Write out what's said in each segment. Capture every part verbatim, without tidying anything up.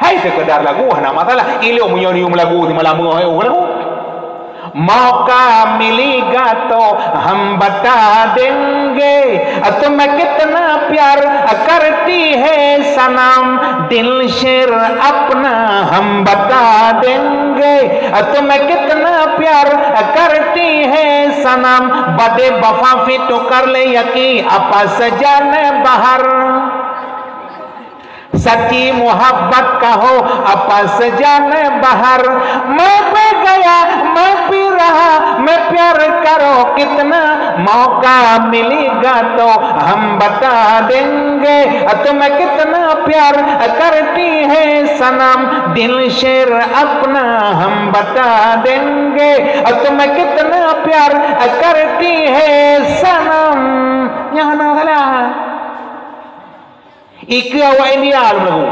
Hai, sekedar lagu hana masalah. Ilong meunyoe yum lagu di malam nyoe, oh, lagu. Mauka mili gato hambata dengge, atau mekit na piar karti he sanam, dil sher apna hambata dengge, atau mekit na piar karti he sanam, bade bafa fi tukar le yaki apa saja ne bahar. Saci muhabbat kaho apa saja ne bahar, meupe gaya, meupi raha, meupiar karo kitna, mauka mili gato hambata dengge, atau mekitna piar karti he sanam, dil sher apna hambata dengge, atau mekitna piar karti he sanam. Nyang hana salah. Ikeue awak India lom lagu.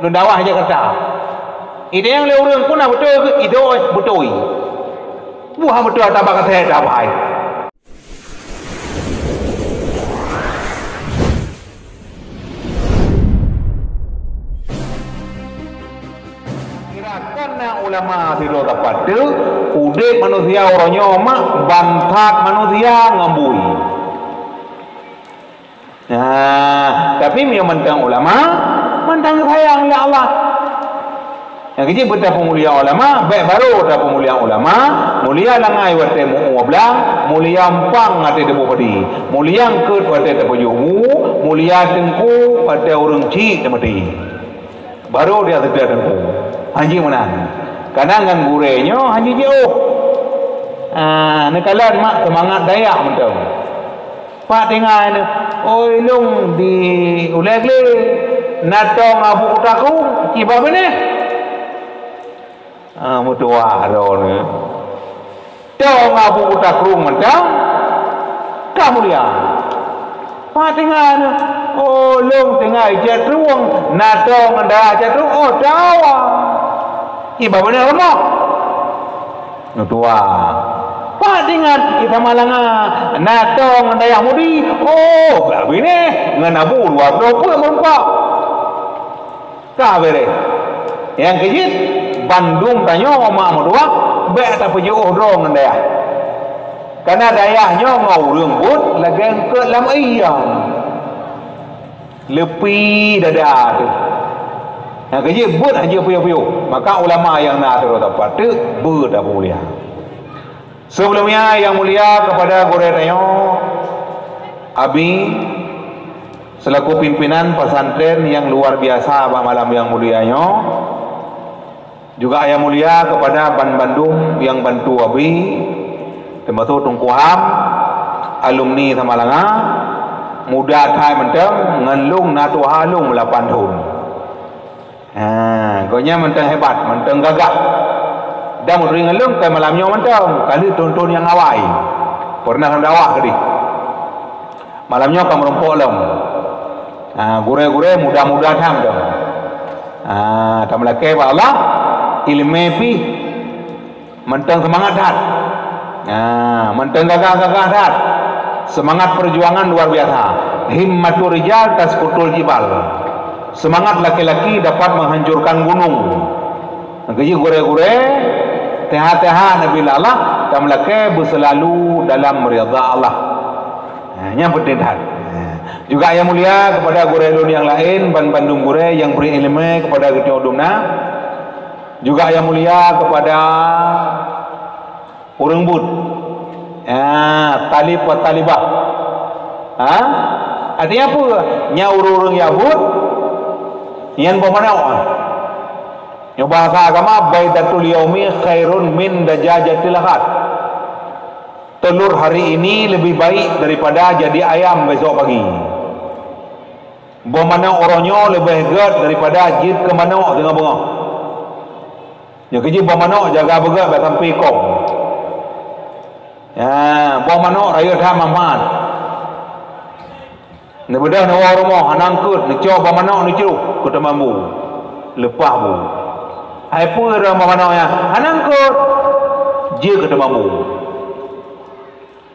Lôn dakwah Jakarta. Idéh nyang lé ureueng pun na beutôi, idéh beutôi. Buah beutôi ata bak kasét ata bahai. Kira kon na ulama sidroe tapateuk, udép manusia uroe nyoe mak ban that manusia ngon bui. Nah, tapi meunyoe mantong ulama, mantong sayang lé Allah. Nyang keuji beutapeumulia ulama, bék barô tapeumulia ulama, mulia langai watée meu-ueh blang, mulia umpang watée teuboh padi, mulia eungkot watée tapeujoh bu, mulia teungku watée ureueng chik teumaté. Barô dia seutôt teungku. Hanji meunan. Kadang ngon gurée nyoe hanji jiôh. Ah, neukalon mak seumangat dayah mantong. Pat tinggai nyoe, oi lôn di ulée glé, na tong abu kuta krueng, ci ba binéh. Ah, meutuwah droeneuh. Tong abu kuta krueng mantong, ka mulia. Pat tinggai nyoe, oh lôn tinggai jak trueng, na tong ngon dayah jak trueng, oh tawa. Ci ba binéh rumoh. Neutuwa. Pat ingat, kita malanga, na tong ngon dayah mudi, oh, bak binéh, ngon abu dua ploh peuet meureumpok. Ka beureh. Nyang keujeuet, bandum tanyoe mak meutuwah, bék tapeujiôh droe ngon dayah. Kana dayah nyoe ngon ureueng buet lagée eungkot lam ié. Leupie dada teuh. Nyang keujeuet buet hanjeuet piôh-piôh. Maka ulama nyang na sidroe tapateuk beuet tapeumulia. Sebelumnya, yang mulia kepada gurée tanyoe, Abi, selaku pimpinan pesantren yang luar biasa bak malam yang mulia nyoe, juga yang mulia kepada ban bandum nyang bantu Abi, teumasuk Teungku Ham, alumni Samalanga, muda that mantong, ngon lôn na tuha lôn lapan thon. Ha, gobnyan mantong hebat, mantong gagah. Dan meuturi ngon lôn kai malam nyoe mantong, ka lheueh thon-thon nyang awai. Pernah lôn dakwah keudeh. Malam nyoe ka meurumpok lom. Ha, gurée-gurée muda-muda tham dong. Ha, tameulakée bak Allah, iéleumé pih. Mantong seumangat that. Ha, mantong gagah-gagah that. Semangat perjuangan luar biasa. Himmatur rijal tasqutul jibal. Semangat laki-laki dapat menghancurkan gunung. Keujeuet gurée-gurée, teha-teha Nabi Allah, tameulakée beuselalu dalam ridha Allah. Ha, nyang penting that. Ha. Juga yang mulia kepada gurée lôn nyang laén, ban bandum gurée nyang bri iéleumé kepada geutanyoe dum na. Juga yang mulia kepada ureueng buet. Ha, talib wa talibah. Ha? Artinya apa? Nya ureueng-ureueng nyang buet, nyan boh manok. Nyoe bahasa agama, baidatul yaumi khairun min dajajatil ghad. Telur hari ini lebih baik daripada jadi ayam besok pagi. Boh manok uroe nyoe leubeh gét daripada jeuet keu manok teungoh beungoh. Nyoe keujeuet boh manok jaga beugét bak sampoe kong. Ya, boh manok rayeuk that manfaat. Neubeudôh neuwoe rumoh hana eungkot, neucok boh manok neucruh keu teumambu. Leupah bu. Hai peue rhah boh manok nyan? Hana eungkot. Jeuet keu teumambu.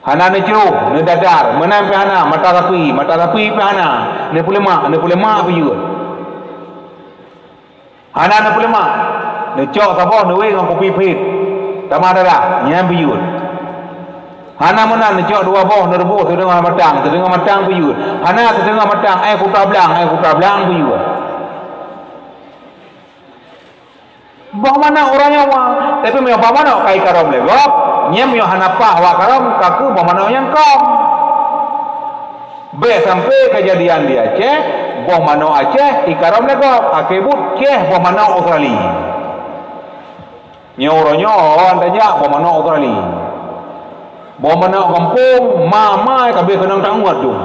Hana neucruh, neudadar, meunan pih hana, mata sapi, mata sapi pih hana, neupeulemak, neupeulemak pih jeuet. Hana neupeuleumah, neucok saboh neuwéh ngon kupi phet. Tamah darah, nyan peuyeuet. Hana meunan, neucok dua boh neureubôh, siteungoh matang, siteungoh matang peuyeuet. Hana siteungoh matang, éh kuta blang, éh kuta blang peuyeuet. Boh manok uroe nyoe, tapi meunyoe boh manok ka ikarôm lé gob, nyan meunyoe hana paih awak karôm, ka keuh boh manok nyang kôm. Bèk sampai keujadian di Aceh, boh manok Aceh ikarôm lé gob, akhé buet ceh boh manok Australia. Nyoe uroe nyoe awak tajak boh manok Australia. Boh manok gampông, ma-ma ka abéh keunong taungot dum.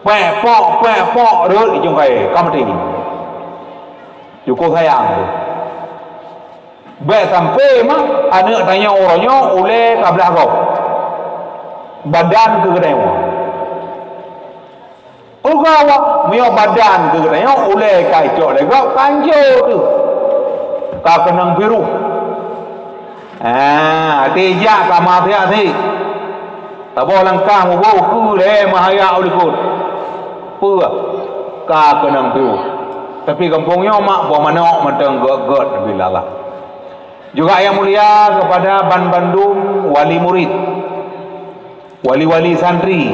Pèk pok, pèk pok, rhot ijong kayèe, ka maté. Cukôp sayang. Bèk sampai mak aneuk tanyoe uroe nyoe ulèe ka blah gob. Badan keu geutanyoe. Uroe nyoe, meunyoe badan keu geutanyoe ulèe ka icok lé gob, ka hancô teuh. Ka keunong virus. Ah, até jak ka maté-até. Saboh langkah muboh keu lé meuhayat u likot. Peue? Ka keunong virus. Tapi gampông nyoe mak boh manok mantong gèt-gèt, naudzubillah. Juga nyang mulia kepada ban bandum wali murid, wali-wali santri.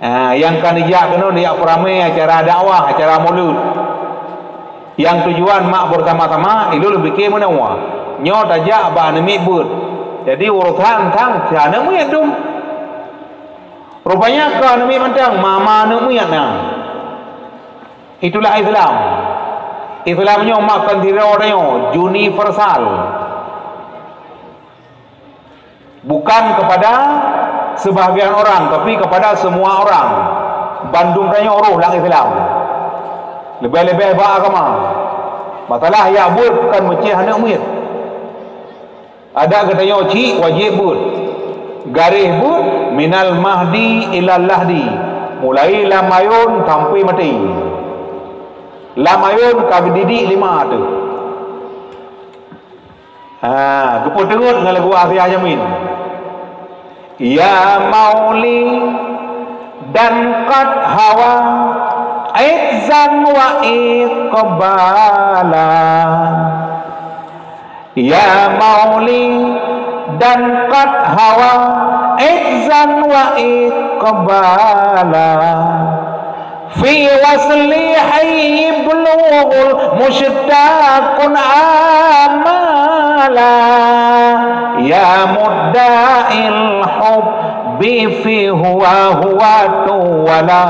Ah, nyang ka neujak keunoe neujak peuramé acara dakwah, acara mulod. Nyang tujuan mak bersama-sama, ilôn lôn piké meunoe. Nyoe tajak bak aneuk miet beuet. Jadi urosan thang si aneuk miet dum. Rupanya keu aneuk miet mantong, ma-ma aneuk miet na. Itulah Islam. Islam nyoe mak kon sidroe tanyoe, universal. Bukan kepada sebahagian orang, tapi kepada semua orang. Bandum tanyoe roh lam Islam. Leubeh-leubeh bak agama. Masalah jak beuet kon meucéh aneuk miet. Adak geutanyoe cit wajéb beuet. Garéh beuet minal mahdi ilal lahdi. Mulai lam ayôn sampai maté. Lam ayôn ka geudidik lé ma teuh. Ha, geupeuteungeut ngon lagu Asia Yamin. Ya maulidan qad hawa izzan wa iqbala. Ya maulidan qad hawa izzan wa iqbala. Fi waslihi yablughul mushtaqun amala. Ya mudda'il hubbi fi huwa huwa tuwala.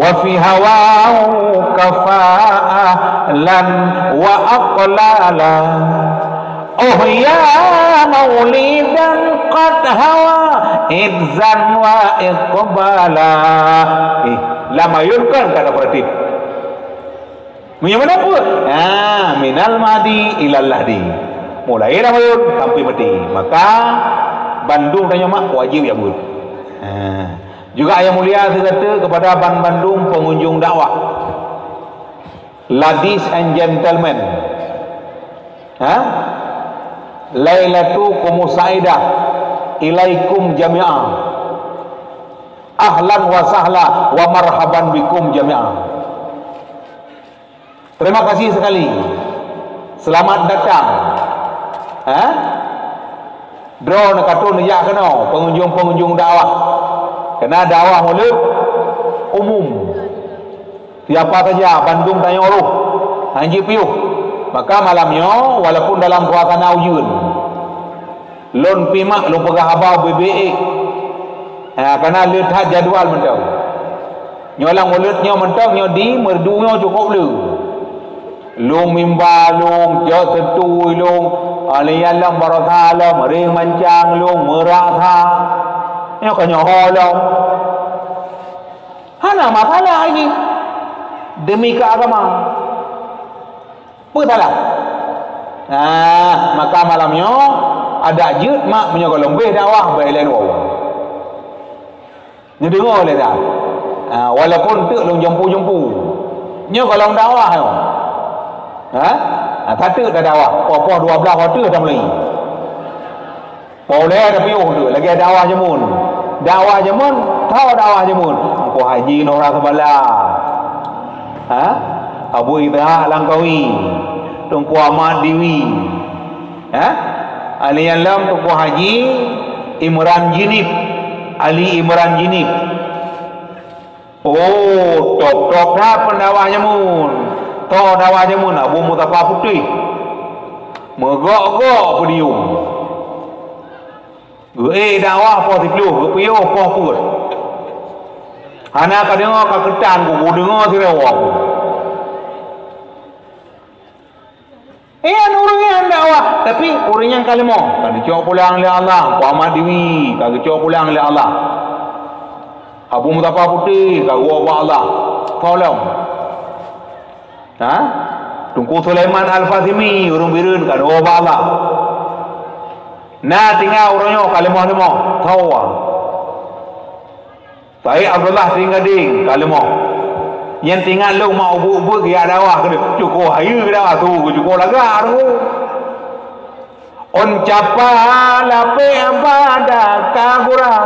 Wa fi hawahu kafa ahlan wa aqlala. Oh ya maulidan qad hawa izzan wa iqbala. Eh, lam ayôn kan ka na berarti. Meunyoe meunan peue? Ha, minal mahdi ilal lahdi. Mulai lam ayôn sampai maté. Maka bandum tanyoe mak wajéb jak beuet. Ha. Juga nyang mulia sigoe teuk kepada ban bandum pengunjung dakwah. Ladies and gentlemen, ha? Lailatukum sa'idah ilaikum jami'a. Ahlan wa sahla wa marhaban bikum jami'a. Terima kasih sekali. Selamat datang. Ha? Droeneuh ka troh neujak keunoe pengunjung-pengunjung dakwah. Keureuna dakwah mulod umum. Siapa saja bandum tanyoe roh, hana jipiôh. Maka malam nyoe walaupun dalam suasana ujeuen, lôn pih mak lôn peugah haba ubé-bé ék. Ha, kana le that jadwal mantong. Nyoe lam mulod nyoe mantong nyoe di Meureudu nyoe cukôp le. Lôn mimba lôn, jak teutui lôn, ha, lé nyan lom baroesa lom, réng mancang lôn, meurak sa. Nyoe ka nyoe ho lom. Hana masalah jih. Demi keu agama. Peue salah? Nah, maka malam nyoe adak jeuet mak meunyoe gohlom beh dakwah bak ilée luwa. Neudeungoe lé dah. Ha, walaupun teuk lôn jumpu-jumpu. Nyoe gohlom dakwah nyoe. Ha? Ha, sateuk dah dakwah. Poh-poh dua blaih watèe dah mulai. Peureulèe tapiôh tu, lagèe dakwah jameun. Dakwah jameun, tho dakwah jameun. Engko haji nora seubala. Ha? Abu Ishaq Langkawi, Teungku Ahmad Diwi, ha? Ali Alam, Teungku Haji Imran Jinib, Ali Imran Jinib. Oh, top-top that pendakwah jameun. Top dakwah jameun Abu Mustafa Putéh. Meugok-gok podium. Geuék dakwah poh siplôh, geupiôh poh peuet. Hana ka deungoe ka keutan, geudeungoe sidroe. Nyan ureuëng nyan dakwah, tapi ureuëng nyan ka leumoh, ka geucok pulang lé Allah. Muhammad Dewi ka geucok pulang lé Allah. Abu Mustafa Putéh ka geuwoe bak Allah. Tolong. Ha? Teungku Sulaiman Al-Fazimi, ureuëng Bireuen, ka geuwoe bak Allah. Na tinggai uroe nyoe ka leumoh-leumoh. Tolong. Said Abdullah Trienggadeng ka leumoh. Nyan teuingat lôn mak ubeuek-ubeuek geujak dakwah keudeh. Cukôp hayeue dakwah tu, cukôp lagak tu. Ôn capa lapék bada ka gura.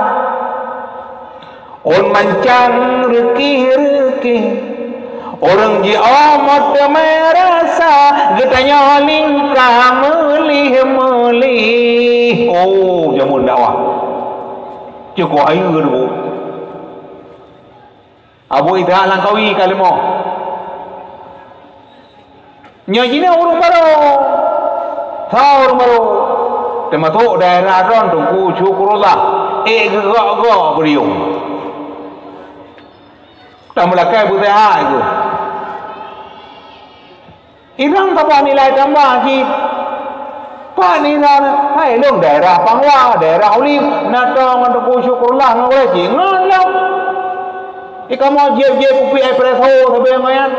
Ôn mancang reukih-reukih. Ureuëng jiôh meuteumé rasa, geutanyoe lingka meulih-meulih. Oh, jameun dakwah. Cukôp hayeue teungku. Abu Ishaq Langkawi ka leumoh. Nyoe jinoe ureuëng barô. Tho ureuëng barô. Teumasok daerah droe Teungku Syukurullah. Ék geugok-gok beudiong. Tameulakée beuseuhat geuh. Inong saboh nilai tambah cit. Pat nilai, hai lôn daerah Pangwa, daerah Olive, na tô ngon Teungku Syukurullah ngon ureuëng cit ngon lom. Di kamoe jieb-jieb kupi espresso sabe ngon nyan.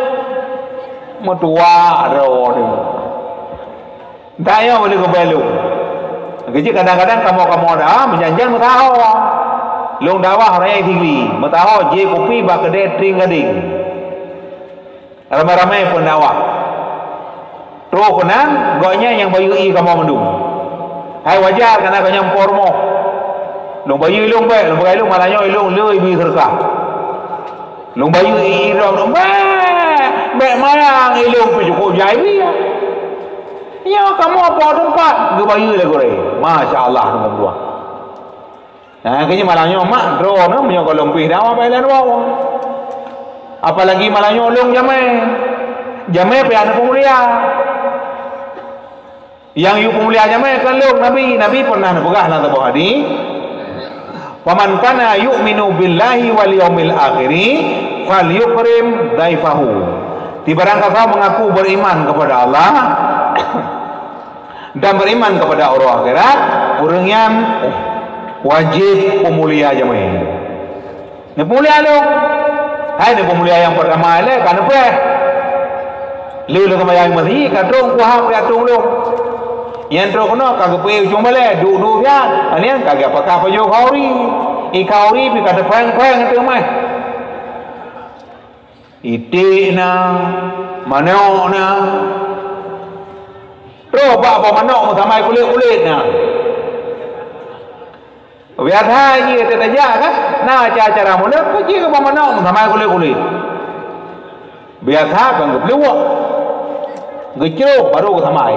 Meutuwah droe teuh. Entah nyoe boleh keubai lôn. Keujeuet kadang-kadang kamoe-kamoe dah meujanjian meusaho. Lôn dakwah raya Sigli, meusaho jieb kupi bak keudè Trienggadeng. Ramé-ramé pendakwah. Troh keunan, gobnyan nyang bayeue ié kamoe mandum. Hai wajar, kareuna gobnyan po rumoh. Lôn bayeue ilôn bék, lôn peugah ilôn malam nyoe ilôn le ibi seudeukah. Lôn bayeue ié droe, lôn bék, bék mayang ilôn pih cukôp jai ibi. Nyoe kamoe po teumpat geubayeue lé gurée. Masya Allah, teungku meutuah. Nah, keuh nyoe malam nyoe mak droeneuh meunyoe gohlom pih dawa bak ilan wawa. Apalagi malam nyoe lôn jamé. Jamé pih aneuk peumulia. Nyang yue peumulia jamé kon lôn Nabi. Nabi pernah neupeugah lam saboh hadis, "Faman kana yu'minu billahi wal yaumil akhiri falyukrim dhaifahu." Di barang kasoe mengaku beriman kepada Allah, dan beriman kepada uroe akhirat, ureuëng nyan wajéb peumulia jamé. Neupeumulia lôn. Hai neupeumulia nyang peurtama ilée ka neupreh. Lé lôn seumayang meuseujid ka trok kuham piatu lôn. Nyang trok keunoe ka geupeu ujong balée, duek-duek siat. Nyan ka geupakat pajoh khauri. Ié khauri pih ka teupéng-péng teumeh. Iték na, manok na. Troh bak boh manok meusamai kulét-kulét na. Biasa jih teutajak kan? Na cara-cara mulod peuji keu boh manok meusamai kulét-kulét. Biasa kan geupluwok. Geucroh baru geusamai.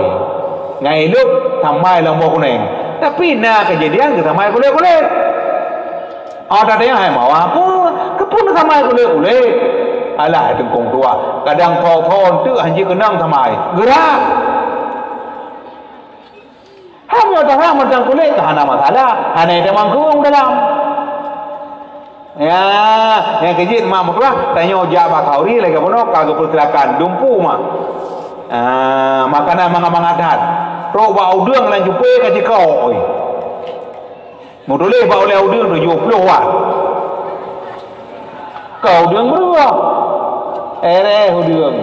Ngai ilop samai lam boh kuneng. Tapi na keujadian geusamai kulét-kulét. Oh, tatanyong hai mawa peue? Keupeue samai kulét-kulét? Alah, hai teungkong tuha, kadang tho-tho teuk hanjeuet keunong samai. Geurak! Hai meunyoe tarang mantong kulét ka hana masalah, hana itamong keueng dalam. Ya, nyang keujeuet mak meutuah, tanyoe jak bak khauri lagée bunoe ka geupeusilakan dumpu mak. Ah, makanan mangat-mangat that. Trok bak udeueng lam cupé ka jikok. Meutuléh bak ulée udeueng tujoh ploh wat. Ka udeueng beureuoh. Ereh udeueng.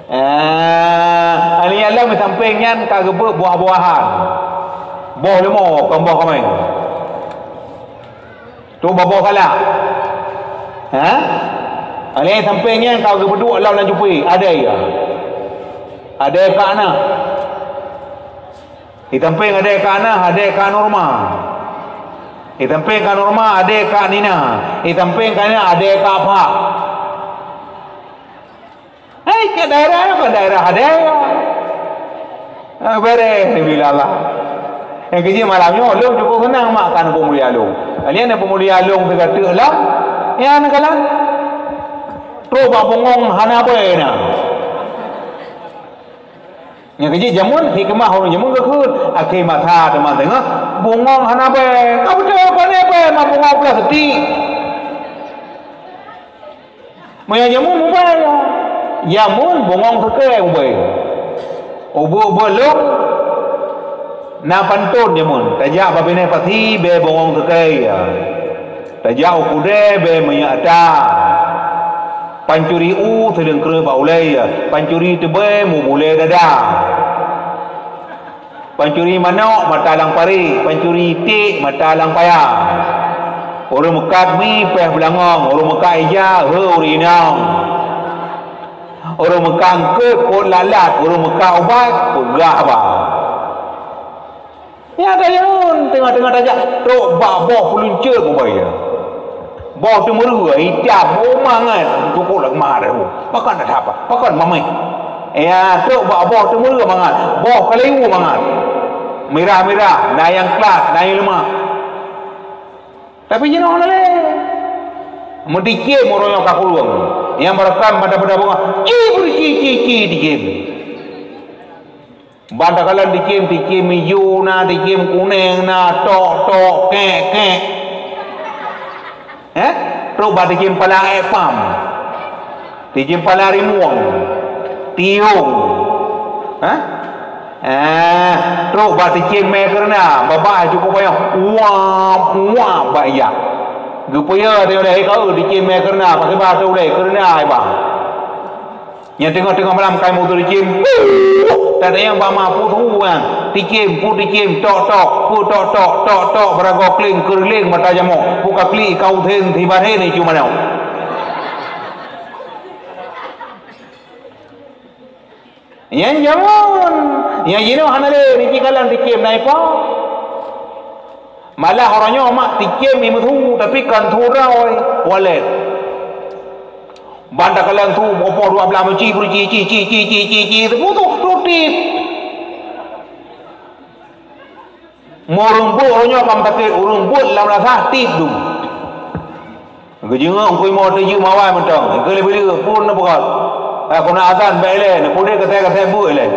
Ah, aneuk lom di sampéng nyan ka geubeuet buah-buahan. Boh leumo kon boh kaméng. Tu boh-boh salak. Ha? Aneuk sampéng nyan ka geupeuduek lam, lam cupé, adée. Adée ka na. Di sampéng adée ka na, adée ka Nurma. Di sampéng ka Nurma, adée ka Nina. Di sampéng ka Nina, adée ka Pak. Ke daerah nyoe, ke daerah ada. Ah, beres, Nabi Allah. Nyang keujih malam nyoe, lôn cukup seunang mak kan peumulia lôn. Kalian ada peumulia lôn teuka teuk lom. Ya, anak kalan. Trok bak bungong hana bée na. Nyang keujih jameun hikmah ureueng jameun geukheun. Akhé masa teuma teungoh bungong hana bée. Ka beutôi pane bée mak bungong plastik. Meunyoe jameun meubai, jameun bungong seukée ubée. Ubeuet-ubeuet lôn na pantôn jameun, tajak bak binéh pasi bée bungong seukée, ya. Tajak u keudè bée minyeuk ata. Pancuri u seudeueng kreueh bak ulée, ya. Pancuri teubée mubulée dada. Pancuri manok mata lam parit, pancuri iték mata lam paya. Ureueng meukat mi péh beulangong, ureueng meukat ija heu ureueng inong. Ureueng meukat eungkôt pôt lat-lat, ureueng meukat ubat peugah ba. Nyan tajak ngon teungoh-teungoh tajak trok bak boh peuluncet meubai. Boh teumeurue itam, oh, mangat, tukuk lam mata. Pakon that haba? Pakon mamai? Ya, trok bak boh teumeurue mangat, boh kaleue mangat. Mirah-mirah, na nyang klat, na nyang leumak. Tapi jinoe hana lé. Meudicém uroe nyoe ka kureueng. Nyang beureukan pada-pada bunga, ci, ci, ci, ci, dicém. Ban takalon dicém, dicém ijo na, dicém kuneng na, tok, tok, kek, kek. Eh? Trok bak dicém pala ék pam. Dicém pala rimueng. Tiong. Eh? Eh, trok bak dicém mé keureuna, babah cukup payah. Uap, uap bak ijak. Geupeue teuh ulée, eh, kau dicém mé keureuna, pakriban teuh ulée keureuna, eh, bah. Nyang teungoh-teungoh malam kai moto dicém. Tadayang bak ma pu tuan. Dicém, pu dicém, tok, tok, pu tok, tok, tok, tok, beuragoe kleng, keureuléng mata jamoe. Pu ka klik, ka utheng, tiba he ni cuma nyoe. Nyan jameun. Nyang jinoe hana lé, niki kalan dicém na ipo. Malah uroe nyoe mak dicém imeuthu, tapi kon thu droe, walet. Ban takalon thu, boh dua blah meuci, beuci, ci, ci, ci, ci, ci, ci, teuputoh, teutit. Meureumbot uroe nyoe ka meutakét, ureueng beuet lam rasa tiep dum. Geujingok Teungku Imum teujeuet mawai mantong, geuleubeue pun neupeugah. Ka keuneuk azan bak ilée, neupudek keutai-keutai beuet ilée.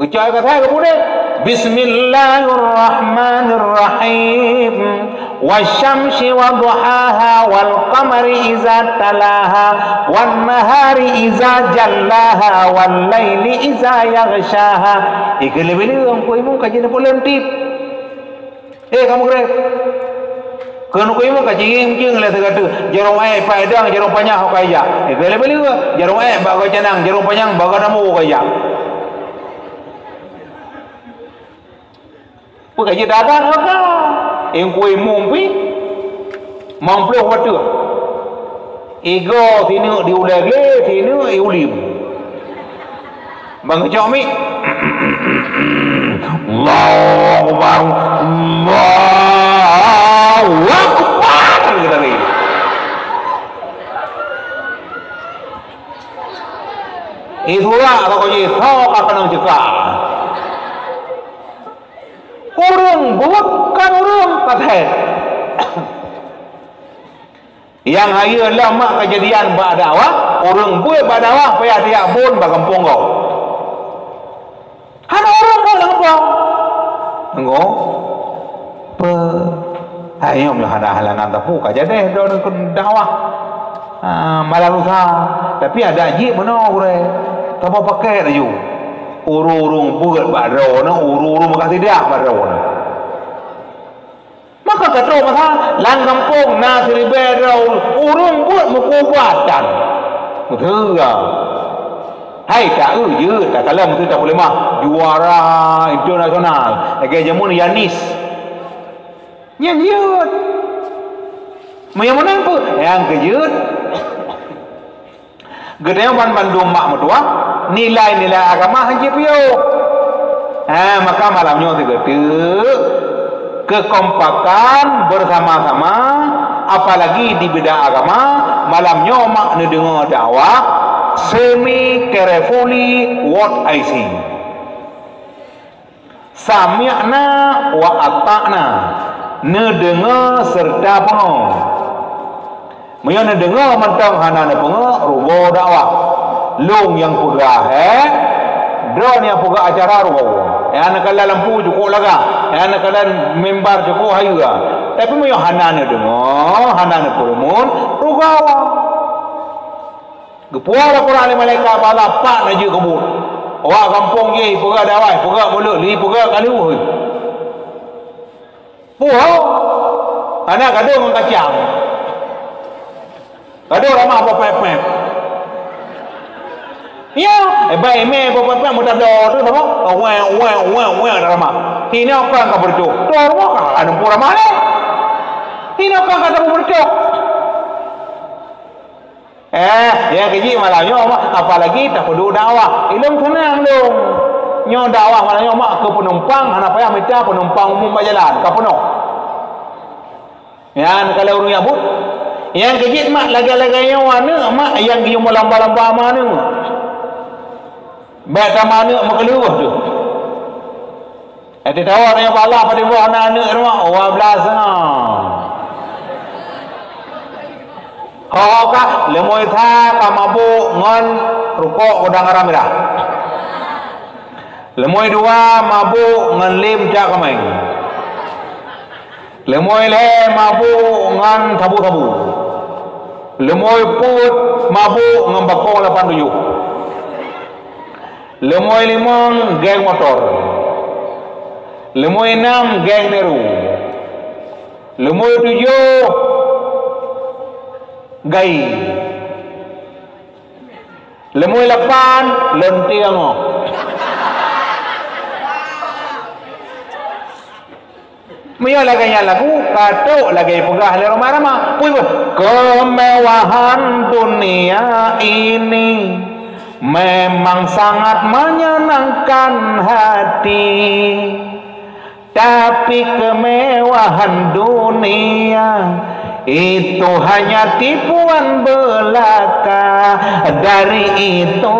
Geucok keutai geupudek. Bismillahirrahmanirrahim. Wasyamsi wadhuhaha, wal qamari iza talaha, wan nahari iza jallaha, wal laili iza yaghsyaha. Ikeu leubeh-leubeh Teungku Imum ka jeuet neupeuleun tiep. Eh, kamoe greb. Keu Teungku Imum ka cingeng-cingeng lé sigoe teuk. Jarông ék pat idang, jarông panyang ho ka ijak. Ikeu leubeh-leubeh. Jarông ék bak goe canang, jarông panyang bak goe damoe ho ka ijak. Peue ka jeuet dagang ka? Teungku Imum pih. Limong ploh watèe. Igoe sineuk di ulèe glé, sineuk i ulim. Ban geucok mic. Allahu Akbar. Allahu Akbar. Kata dia. Itulah pokok jih, tho ka keunong cekak. Ureueng buet kon ureueng patéh. Nyang hayeue lom mak keujadian bak dakwah, ureueng buet bak dakwah payah tajak phon bak gampông gob. Hana ureueng buet lam gampông. Tengok. Pe. Hai, nyoe meunyoe hana halangan teupeu ka jadeh droeneuh keu dakwah. Ah, malam lusa. Tapi adak jih meunoe gurèe. Tabo pakai laju. Ureueng-ureueng buet bak droeneuh, ureueng-ureueng meukat sidak bak droeneuh. Maka ka trok masa lam gampông na siribèe droe ureueng buet meukeubatan. Beutôi. Hai, ta eu jeuet, takalon beutôi tapeuleumah juara internasional. Lagèe jameun Yanis. Nyan jeuet. Meunyoe meunan peue? Nyang keu jeuet. Geutanyoe banmandum mak meutuah, nilai-nilai agama hana jipiôh. Ha, maka malam nyoe sigoe teuk, keukompakan bersama-sama, apalagi di bidang agama, malam nyoe mak neudeungoe dakwah, See me carefully what I say. Sami'na wa ata'na. Neudeungoe serta peungoh. Meunyoe neudeungoe mantong hana neupeungoh, rugoe dakwah. Lôn nyang peugah, eh? Droeneuh nyang peugah acara, rugoe. Nyang neukalon lampu cukôp lagak. Nyang neukalon mimbar cukôp hayeue. Tapi meunyoe hana neudeungoe, hana neupeureumeun, rugoe. Geupuwoe lé Quran lé malaikat bak Allah, pat na jeuet keu buet. Awak gampông jih peugah dakwah, peugah buleuen, li peugah kalu. Puwoe. Hana gadôh ngon kacang. Gadôh ramah bak pép-pép. Ya, eh, bai mé bak pép-pép mudah bloe tu sama. Wéng, wéng, wéng, wéng dak ramah. Hinoe kan ka beureucok. Tuha rumoh ka hana muphom ramah lé. Hinoe kan ka tapeubeureucok. Eh, nyang keujih malam nyoe, mak, apalagi tapeuduek dakwah. Ilôn seunang lôn. Nyoe dakwah malam nyoe, mak, keu penumpang, hana payah mita penumpang umum bak jalan, ka peunoh. Nyan kalau ureueng nyang buet. Nyang keujih, mak, lagèe-lagèe nyoe aneuk, mak, nyang geuyue meulamba-lamba ma aneuk. Bèk tamah aneuk meukeuleuh tu. Eh, teutabah tanyoe bak Allah, padum boh na aneuk rumoh, dua belas na. Ho-ho ka, leumoi that ka mabök ngon rukok udang garam mirah. Leumoi dua mabök ngon lem cak kaméng. Leumoi lhèe mabök ngon sabu-sabu. Leumoi peuet mabök ngon bakong lapan tujoh. Leumoi limong geng motor. Leumoi nam geng neru. Leumoi tujoh gai. Leumoi lapan lonte angoh. Meunyoe lagèe nyan lagu, ka trok lagèe peugah lé Rhoma Irama. Peue, kemewahan dunia ini memang sangat menyenangkan hati. Tapi kemewahan dunia itu hanya tipuan belaka. Dari itu,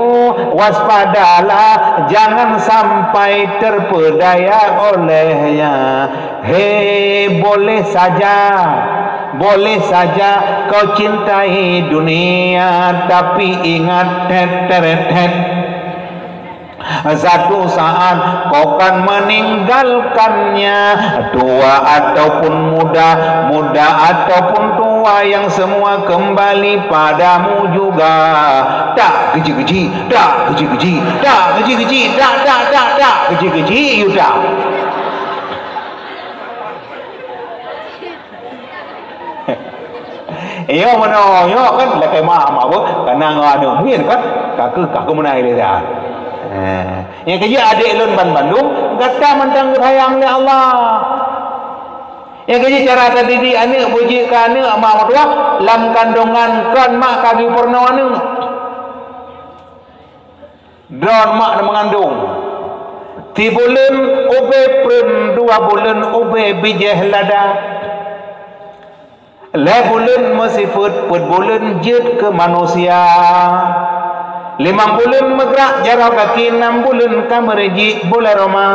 waspadalah, jangan sampai terpedaya olehnya. Hei, boleh saja, boleh saja kau cintai dunia, tapi ingat, tet, teret, tet. Satu saat kau kan meninggalkannya, tua ataupun muda, muda ataupun tua, yang semua kembali padamu juga. Tak keji-keji, tak keji-keji, tak keji-keji, tak, tak, tak, tak keji-keji, you tak. Nyoe meunoe, nyoe kan lakèe meu'ah mak beuh, kana ngon aneuk miet kan, ka keuh, ka keuh meunai lé dah. Eh, nyang keujeuet adék lôn ban bandum, gata mantong geusayang lé Allah. Nyang keujeuet cara tadidik aneuk, beujeuet keu aneuk mak meutuah, lam kandongan kon mak ka geupeurunoe aneuk. Droe mak na meungandong. Sibuleuen ubé preun, dua buleuen ubé bijéh lada. Lhèe buleuen meusifeuet, peuet buleuen jeuet keu manusia. Limong buleuen meugrak jaroe gaki, nam buleuen ka meureujiek bulèe roma.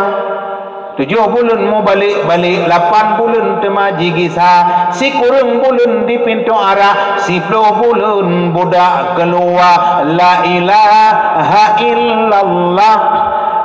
Tujoh buleuen mubalek-balek, lapan buleuen teuma jigisa, sikureueng buleuen di pintoe arah, siploh buleuen budak keuluwa. La ilaha illallah.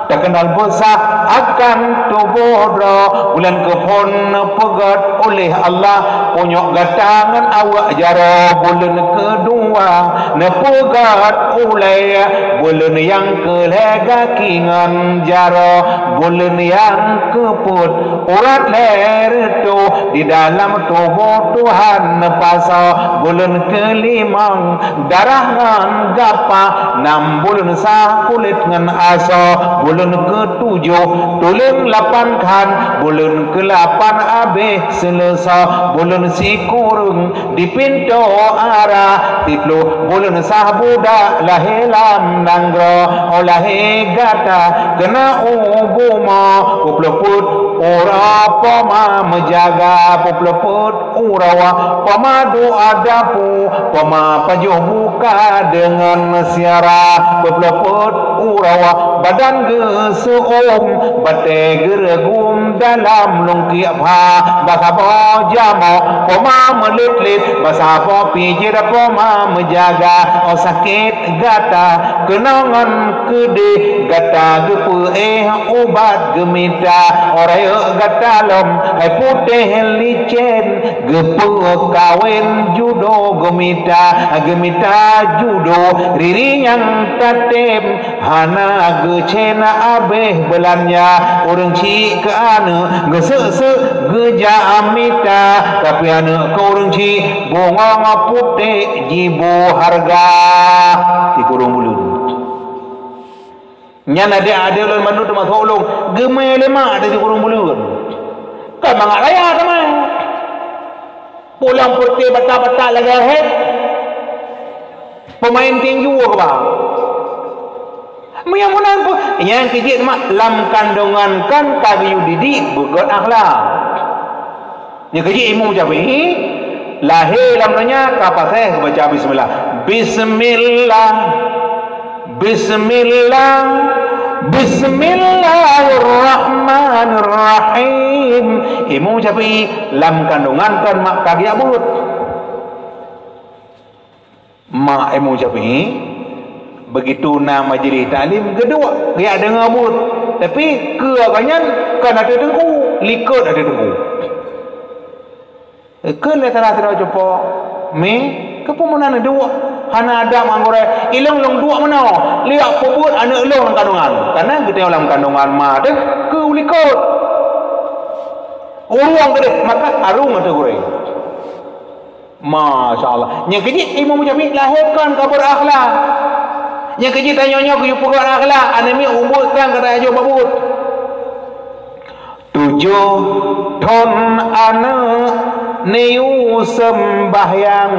Teukeunal beusah akan tuboh droe, buleuen keuphon neupeugèt uléh Allah, punyok gata ngon awak jaroe. Buleuen keudua neupeugèt ulèe, buleuen nyang keulhèe gaki ngon jaroe, buleuen nyang keupeuet urat lhèe reutôh, di dalam tuboh Tuhan neupasoe. Buleuen keulimong darah ngon gapa, nam buleuen sah kulét ngon asoe. Buleuen keutujôh tuleueng lapan khan, buleuen keulapan abéh Seuleusoe, buleuen sikureueng di pintoe ara, siploh buleuen sah budak lahé lam nanggroe. Oh lahé gata keunoe u bumoe, peuet ploh peuet uroe poma meujaga, peuet ploh peuet uroe poma duek dapu, poma pajoh buka deungon siara, peuet ploh peuet uroe badan geuseu'uem, batée geureugum dalam lungkiek pha, bak saboh jamoe poma meulet-let, bak saboh pijéh poma meujaga. Oh sakét gata keunoe ngon keudeh, gata geupeuéh ubat geumita, oh rayeuk gata lom hai putéh licén, geupeukawen judo geumita, geumita judo riri nyang tatem, hana geucén abéh beulanja. Ureuëng chik keu aneuëk geuseuk-seuk geujak mita, tapi aneuëk keu ureuëng chik bungong putéh jiboh hareuga. Sikureueng buleuen. Nyan adék-adék ulôn mandum teumasok ulôn, geumé lé mak teuh sikureueng buleuen. Kon mangat raya teuma. Pulang peureute batat-batat lagée hék. Peumaén tinju keuba. Meunyoe meunan pun, nyang keujeuet mak lam kandongan kan ka geuyue didik beugét akhlak. Nyang keujeuet Imeum Syafi'i, lahé lam donya ka paséh geubaca bismillah. Bismillah. Bismillah. Bismillahirrahmanirrahim. Imeum Syafi'i lam kandongan kan mak ka geujak beuet. Mak Imeum Syafi'i, begitu na majlis taklim, geuduek, geujak deungoe beuet. Tapi, keu awaknyan kon ateueh teungku, likot ateueh teungku. Kheun lé salah sidroe cupo, "Mi, keupeue meunan duek? Hana adab ngon gurée. Ilong lôn duek meunoe, liak peubeuet aneuëk lôn lam kandongan." Karena geutanyoe lam kandongan ma teuh keu likot. Ureuëng keudeh maka arung ateueh gurée. Masya Allah. Nyang keujeuet Imeum Syafi'i lahé kon ka beurakhlak. Nyang keujeuet tanyoe nyoe geuyue peugah akhlak, aneuëk miet umbot kan ka tajok bak buet. Tujoh thon aneuëk neuyue seumbahyang.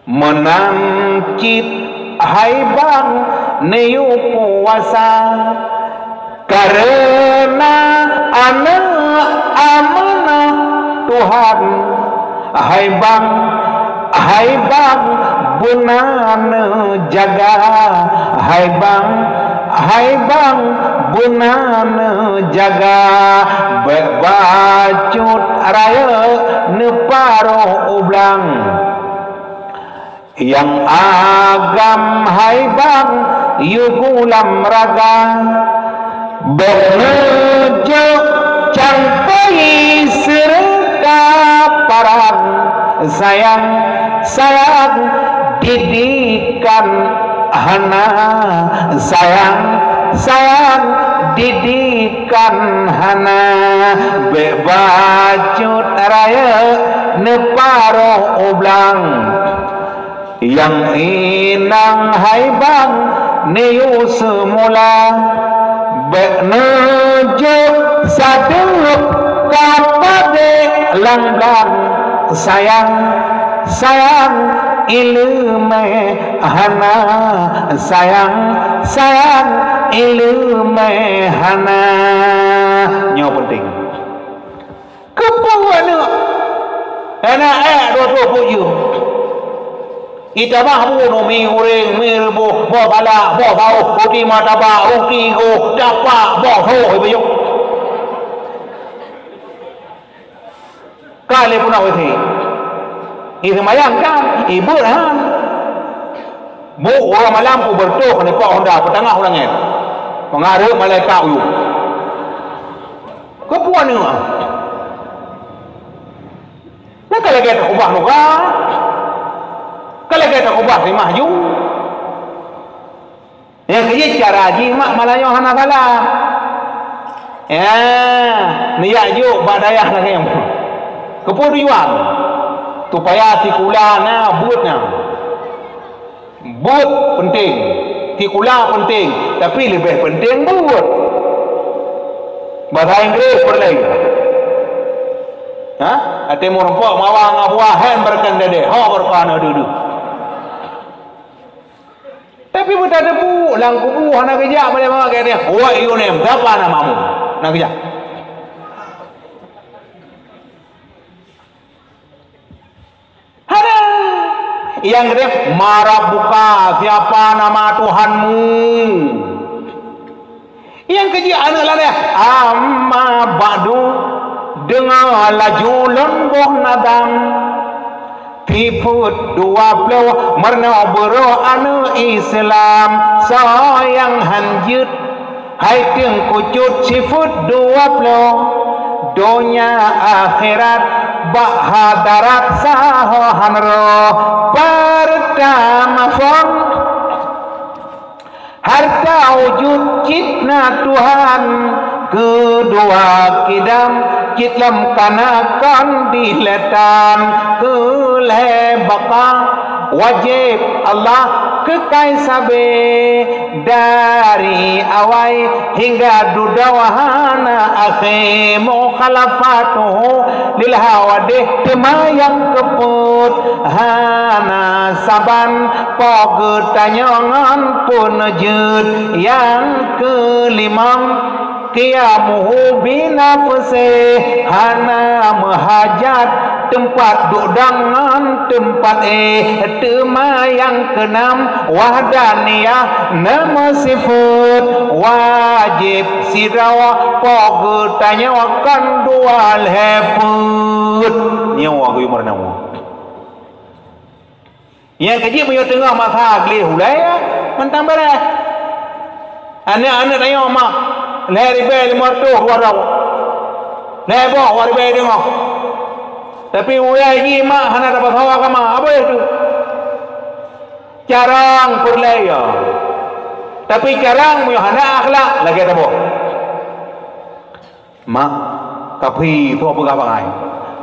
Meunan cit hai bang neuyue puasa, kareuna aneuëk amanah Tuhan. Hai bang, hai bang, beuna neujaga, hai bang, hai bang, beuna neujaga, bék bacut rayeuk neuparoh u blang. Nyang agam hai bang yue gulam raga, bék neujok cangkôi seureuta parang. Sayang, sayang, didikan hana. Sayang, sayang, didikan hana. Bék bacut rayeuk neuparoh u blang. Nyang inong hai bang neuyue seumula, bék neujok sadeueb ka padé lam blang. Sayang, sayang, ileumé hana. Sayang, sayang, ileumé hana. Nyoe penting. Keupeue aneuëk? Hana ék dua ploh peuet jeuem. Itamah bunoe mi uréng, mi reubôh, boh salak, boh saôh, ruti martabak, ruti goh, dapak, boh soh, ibeuyong. Ka lé puna W C. Iseumayang kan, ibeuet han. Bôh uroe malam ku beureutoh nipok honda peutangah u langét. Peungareuek malaikat uyueng. Keupeue aneuëk? Nyan ka lagée takubah nuka. Ka lagée takubah rimah ju. Nyang keujeuet cara jih mak malam nyoe hana salah. Ya, neujak jok bak dayah lagée nyoe. Keupeue tujuan? Supaya sikula na, beuet na. Beuet penting. Sikula penting, tapi leubeh penting buet. Bahasa Inggris peureulée. Ha? Até meurumpok mawa ngon buah hen beureukah dede, ho beureukah na dudu. Tapi beutateupeu lam kubu hana geujak balik mawa gét nyan. Wah, iyo nem, sapa nama mu? Na geujak. Hana. Nyang keudeh, "Man rabbuka, siapa nama Tuhanmu?" Nyang keujeuet aneuk ladeh, "Amma ba'du, deungoe laju lôn boh nadam." Sifeuet dua ploh meurunoe beurôh aneuk Islam, soe nyang han jeuet Hai Teungku Cut, sifeuet dua ploh, donya akhirat bak hadarat sahoe han roh. Peurtama phon, hareuta wujud cit na Tuhan, keudua kidam cit lom kana kon dilèe tan, keulhèe baqa wajéb Allah keukai sabé. Dari awai hingga dudoe hana akhé, mukhalafatuhu lil hawadith teuma nyang keupeuet hana saban, po geutanyoe ngon peue neujeuet. Nyang keulimong, qiyamuhu binafsih, hana meuhajat teumpat duek dong ngon teumpat éh. Teuma nyang keunam, wahdaniyah, na meusifeuet wajéb sidroe, po geutanyoe kon dua lhèe peuet. Nyoe geuyue meurunoe. Nyang keujeuet meunyoe teungoh masa gleh ulèe, mantong beureh. Aneuk-aneuk tanyoe mak, lhèe ribèe limong reutôh dua droe. Lhèe boh dua ribèe teungoh. Tapi ulèe jih mak hana tapasoe kama, abéh tu. Carông peureulèe ya. Tapi carông meunyoe hana akhlak, lagèe taboh. Mak, kaphé soe peugah bangai.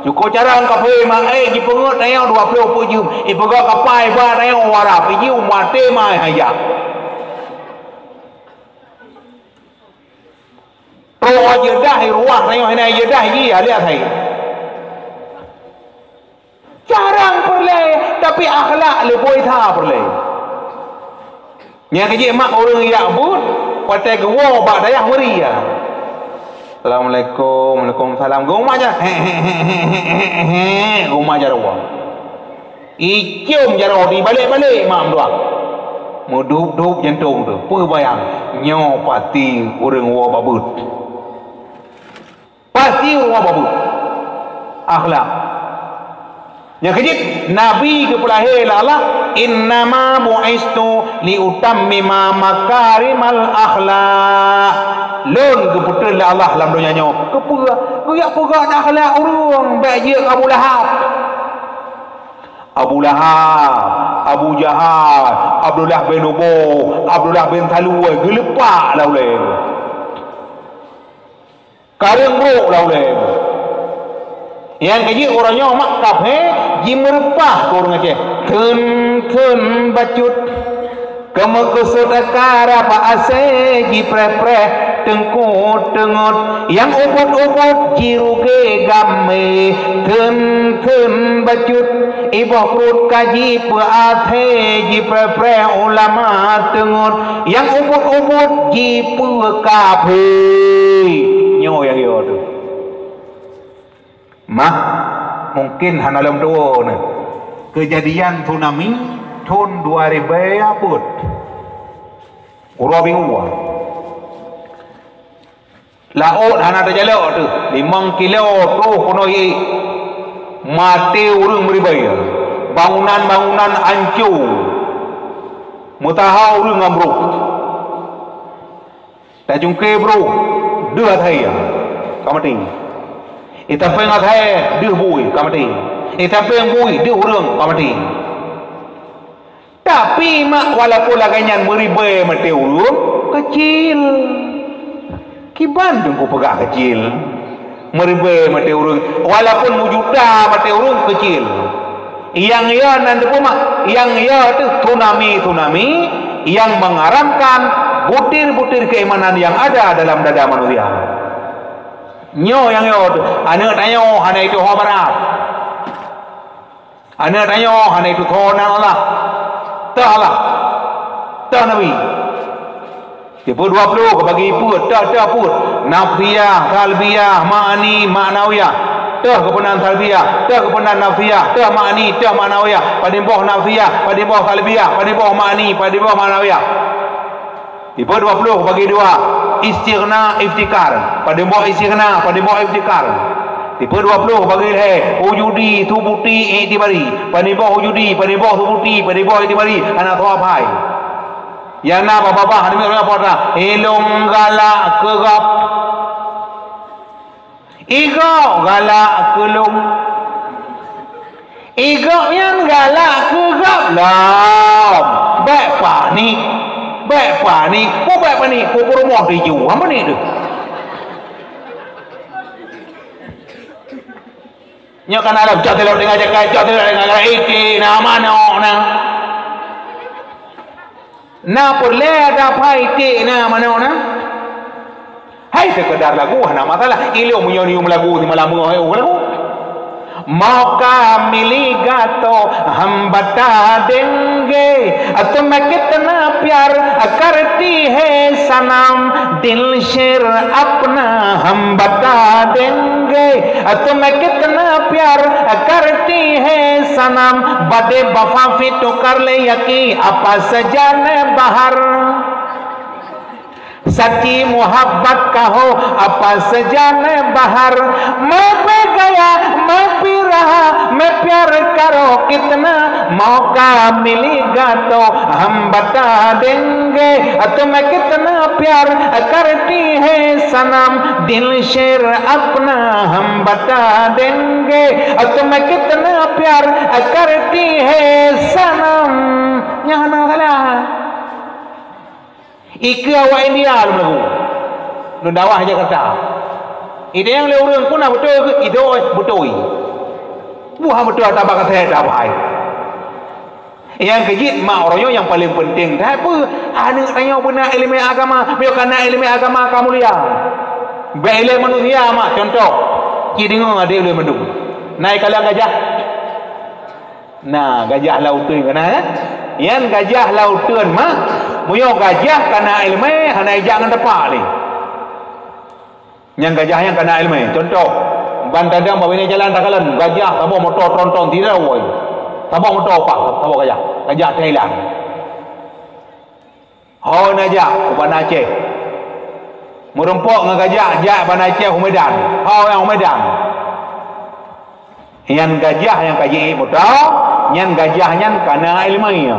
Syukoe carông kaphé mak, eh, jipeungeuet tanyoe dua ploh peuet jeuem. Ipeugah kapai ba tanyoe u Arab, iji u maté mai haja. Roh jeudah i ruah tanyoe hana jeudah ji alias hai. Carông peureulèe, tapi akhlak leubeh that peureulèe. Nyang keujeuet mak ureueng jak beuet, watèe geuwoe bak dayah meuria. "Assalamualaikum." "Waalaikumsalam." Geuma ja, he, he, geuma jaroe. Icôm jaroe dibalek-balek mak meudoa. Meudub-dub jantông teuh. Peue bayang, nyoe pasti ureueng woe bak beuet. Pasti ureueng babeuet akhlak. Nyang keujeuet, Nabi geupeulahé lé Allah, "Innama bu'istu liutammima makarimal akhlak." Lôn geupeutreun lé Allah lam donya nyoe. Keupeue? Geujak peugöt akhlak ureueng, bèk jeuet Abu Lahab. Abu Lahab, Abu Jahal, Abdullah bin Ubo, Abdullah bin Salul, geuleupak lam ulèe. Kareueng brôk lam ulèe. Nyang keujeuet uroe nyoe mak kaphé jimeureupah keu ureueng Aceh. Theun-theun bacut, keumeukeusut karab asèe jipreh-preh teungku teungeut. Nyang ubit-ubit jirugé gamé. Theun-theun bacut, iboh pruet ka jipeuathé jipreh-preh ulama teungeut. Nyang ubit-ubit jipeukafé. Nyoe nyang yo teuh. Mak, mungken hana lom tuwo neuh. Keujadian tsunami thon dua ribèe abad. Uroe bingung. Laôt hana tajalok teuh, limong kilo troh keunoe iék. Maté ureueng meuribèe, bangunan-bangunan anco, meusaha ureueng ngon broh. Tacungké broh, deuh asèe, ka maté. Itapéng asèe, deuh bui, ka maté. Itapéng bui, deuh ureueng, ka maté. Tapi mak, walaupun lagèe nyan meuribèe maté ureueng, keucil. Kiban teungku peugah keucil. Meuribèe maté ureueng, walaupun meujuta maté ureueng, keucil. Nyang yo nan teupeumak, nyang yo teuh tsunami-tsunami yang mengharamkan butir-butir keimanan yang ada dalam dada manusia. Nyoe nyang yo teuh, aneuk tanyoe hana ituho barat. Aneuk tanyoe hana ituho nan Allah. Teuh Allah. Teuh Nabi. Tipe dua ploh geubagi peuet, teuh-teuh peuet. Nafsiyah, salbiyah, ma'ani, ma'nawiyah. Teuh geupeunan salbiyah, teuh geupeunan nafsiyah, teuh ma'ani, teuh ma'nawiyah. Padum boh nafsiyah, padum boh salbiyah, padum boh ma'ani, padum boh ma'nawiyah. Tipe dua ploh geubagi dua. Istighna, iftikar. Padum boh istighna, padum boh iftikar. Tipe dua ploh geubagi lhèe. Wujudi, subuti, iktibari. Padum boh wujudi, padum boh subuti, padum boh iktibari. Hana soe hai. Nyang na babah-babah, nibak ureueng apa ta? Ilôn galak keu gob. Igob galak keu lôn. Igob nyan galak keu gob lom. Bèk panik. Bèk panik. Peue bèk panik? Peue peurumoh tiju. Hana panik teuh. Nyoe kan alam, cok tilok teungoh jakai, cok tilok teungoh jakai, iték na, manok na. Na peureulèe ada pai iték na, manok na. Hai, seukeudar lagu hana masalah. Ilôn meunyoe yum lagu simalam beungoh, hai, oh, lagu. Mauka mili gato hambata denge, tumhe kitna pyar karti hai sanam, dil sher apna hambata denge, tumhe kitna pyar karti hai sanam, bade bafa fi tokar le yaki apa sajan bahar. Saci muhabbat ka ho apa sajan bahar, meupe gaya, meupe raha, meupyar karo kitna, mauka mili gato hambata denge, tumhe kitna pyar karti hai sanam, dil sher apna hambata denge, tumhe kitna pyar karti hai sanam. Nyan hana salah. Ikeue awak India lôn lagu. Lôn dakwah Jakarta. Idéh nyang lé ureueng pun na beutôi, idéh beutôi. Buah beutôi ata bak kasét ata bai. Nyang keujeuet mak uroe nyoe nyang paleng peunteng that peue? Aneuk tanyoe beuna ileumèe agama, meunyoe ka na ileumèe agama ka mulia. Bèk ilèe manusia mak, cuntoh. Ci deungoe adék ulôn mandum. Na ikalon gajah. Na, gajah lam uteuen ka na, kan? Nyan gajah lam uteuen mah, meunyoe gajah ka na ileumèe, hana ijak ngon tapak lé. Nyan gajah nyan ka na ileumèe. Cuntoh, ban tadong bak binéh jalan takalon, gajah saboh moto tronton sidroe wai. Saboh moto paih, saboh gajah. Gajah Thailand. Ho neujak u Banda Aceh. Meurumpok ngon gajah jak Banda Aceh u Medan. Ho nyang u Medan. Nyan gajah nyang ka jiék moto, nyan gajah nyan ka na ileumèe.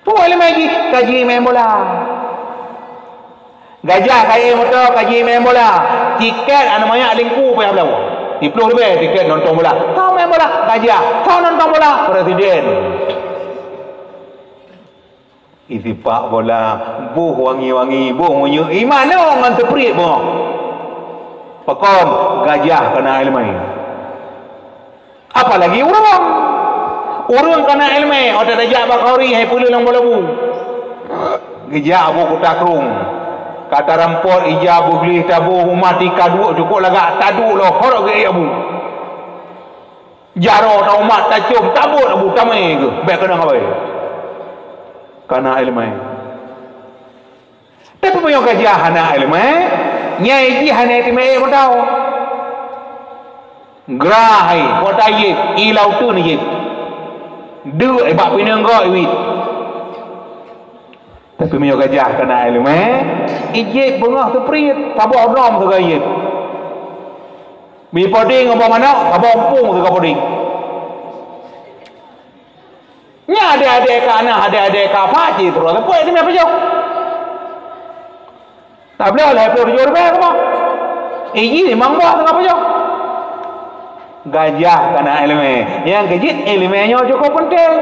Peue ileumèe jih? Ka jiék maén bola. Gajah ka jiék moto, ka jiék maén bola. Tiket aneuk manyak lingku payah bloe. Siploh leubeh tiket nonton bola. Ho maén bola, gajah. Ho nonton bola, presiden. Isipak bola, boh wangi-wangi, boh minyeuk, imanö ngon seupriet beungoh. Pakon? Gajah ka na ileumèe. Apalagi ureueng. Ureueng ka na ileumèe, watèe tajak bak khanduri hai peuleueh lam bola bu. Geujak bu Kuta Krueng. Ka tarampot ija beugleh taboh u mati ka duek cukôp lagak taduek lom horok geuék bu. Jaroe taumat, tacöm, tabot abu tamé geuh, bèk keunong abai. Ka na ileumèe. Tapi meunyoe gajah hana ileumèe, nyai jih hana iék teumé ék meudawa. Grah hai, kota iék, i lam uteuen iék. Deuk bak pineung goe iwit. Tapi meunyoe gajah ka na ileumèe, ijieb beungoh seupriet, saboh drom sigoe ijieb. Mie podeng ngon boh manok, saboh umpung sigoe podeng. Nyan adèe-adèe ka na, adèe-adèe ka apa cit, terus apa itu mie pajoh. Tabloe lhèe ploh tujoh ribèe saboh. Iji limong boh sigoe pajoh. Gajah ka na ileumèe. Nyang keujeuet ileumèe nyoe cukôp peunteng.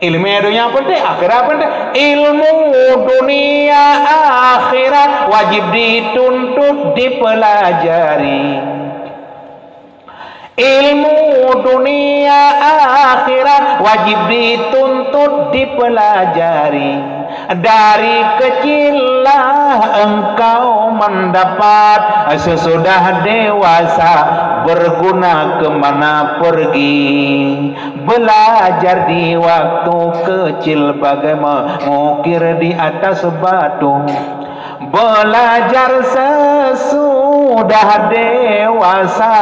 Ileumèe donya peunteng, akhirat peunteng. Ilmu dunia akhirat wajib dituntut, dipelajari. Ilmu dunia akhirat wajib dituntut, dipelajari. Dari kecillah engkau mendapat, sesudah dewasa berguna ke mana pergi. Belajar di waktu kecil bagaimana mengukir di atas batu. Belajar sesudah dewasa,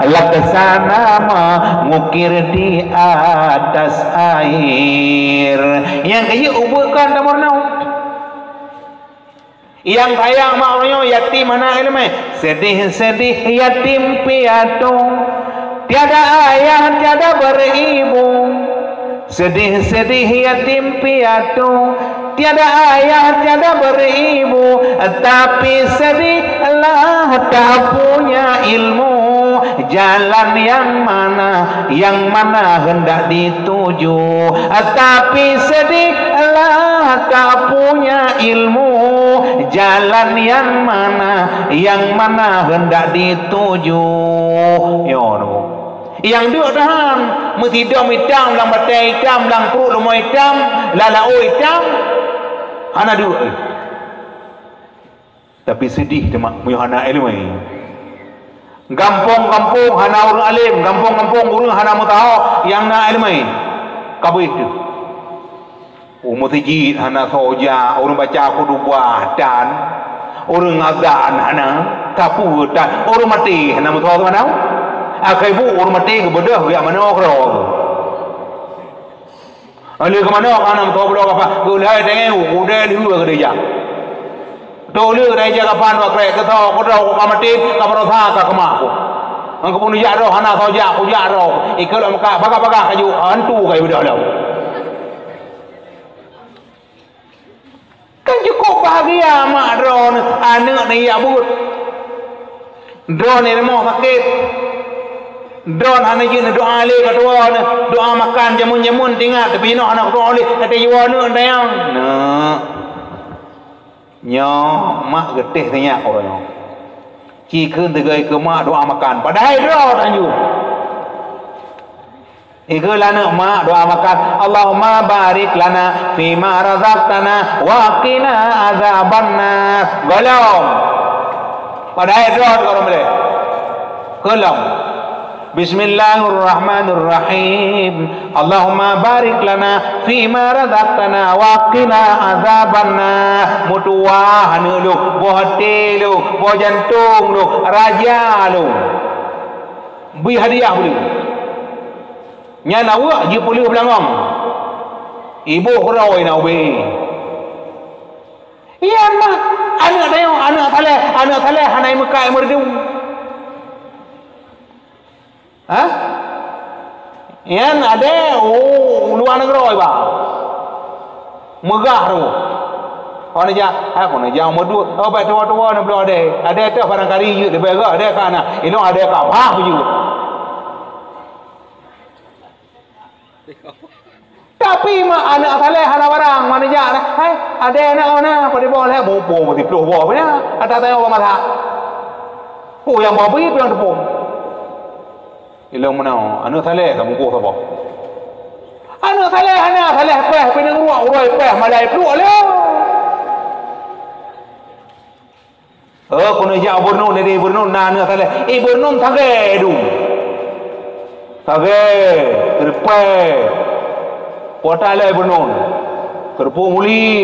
laksana mengukir di atas air. Nyang keuh ubeut kon tameurunoe. Nyang sayang mak uroe nyoe yatim hana iéleumé. Sedih-sedih yatim piatu, tiada ayah, tiada beribu. Sedih-sedih yatim piatu, tiada ayah, tiada beribu, tapi sedihlah tak punya ilmu. Jalan yang mana, yang mana hendak dituju, tapi sedihlah tak punya ilmu. Jalan yang mana, yang mana hendak dituju. Yo, Nyang deuk tahan, meusidom itam lam batée itam, lam pruet leumo itam, lam laôt itam, hana deuk. Tapi sedih teuma meunyoe hana iéleumé. Gampông-gampông hana ureuëng além, gampông-gampông ureuëng hana meutuho nyang na iéleumé. Kabeh teuh. Ureuëng meuseujid hana soe jak, ureuëng baca khutubah tan, ureuëng azan hana, sapeue tan, ureuëng maté hana meutuho teuma. Akhé buet ureuëng maté geubeudôh geujak manoe keudroe. Lheueh geumanoe hana meutuho bloe kapan, geulhée tengeu, udée lheueh geudeh jak. Toh lheueh geudeh jak kapan, wak krek keutho, keudroe ka maté, ka baroesa ka keumah ku. Ngon keupeue jak droe hana soe jak, kujak droe. Ikeu lom ka bagah-bagah kaju, hantu ka ibeudôh lom. Kan cukup bahagia mak droeneuh, aneuëk neuh jak buet. Droeneuh rumoh sakét. Droeneuh hana jeuet neudoa lé ka tuwoe neuh. Doa makan jameun-jameun teuingat, tapi inoe hana kudoa lé, ka teuwoe neuh tayang. Nah. Nyoe mak geutéh teuingat uroe nyoe. Ci kheun teuga keu mak doa makan. Padahai droe tanjong. Ikeu laneuk mak doa makan, "Allahumma barik lana fima razaqtana wa qina azabannar." Golom. Padahai droe gohlom lé. Golom. Bismillahirrahmanirrahim. Allahumma barik lana fima razaqtana wa qina azabannar. Meutuwah aneuk lôn, boh até lôn, boh jantong lôn, raja lôn. Bri hadiah bri. Nyan aweuek jipeuleueh beulangong. Iboh keudroe na ubé. Iyan mah, aneuk tayong, aneuk saleh, aneuk saleh hana imeukat imeureudong. Hah? Iyan adé, oh, luwa nanggroe iba. Meugah tu. Kon neujak, ha, kon neujak meudut. Oh, bak tuwo-tuwo neubloe adé. Adé teuh barangkali jeuet leubeh gah, adé ka na. Ilong adé ka bah jeuet. Tapi mak aneuk saleh hana barang, mak neujak dah. Hai, adé na, na, pada boh leh, boh, boh, meuti ploh boh, bina. Ata tayong bak masak. Oh, nyang babi, nyang tepung. Ilong meunoe, aneuk saleh ka meuboh saboh. Aneuk saleh hana saleh peh, pinang ruak, uroe peh, malai pluek lé. Oh, keuneuk jak Ibu Nun, dari Ibu Nun na aneuk saleh. Ibu Nun sagai dum. Sagai, keureupai. Puata lé Ibu Nun. Keureupeuk muli.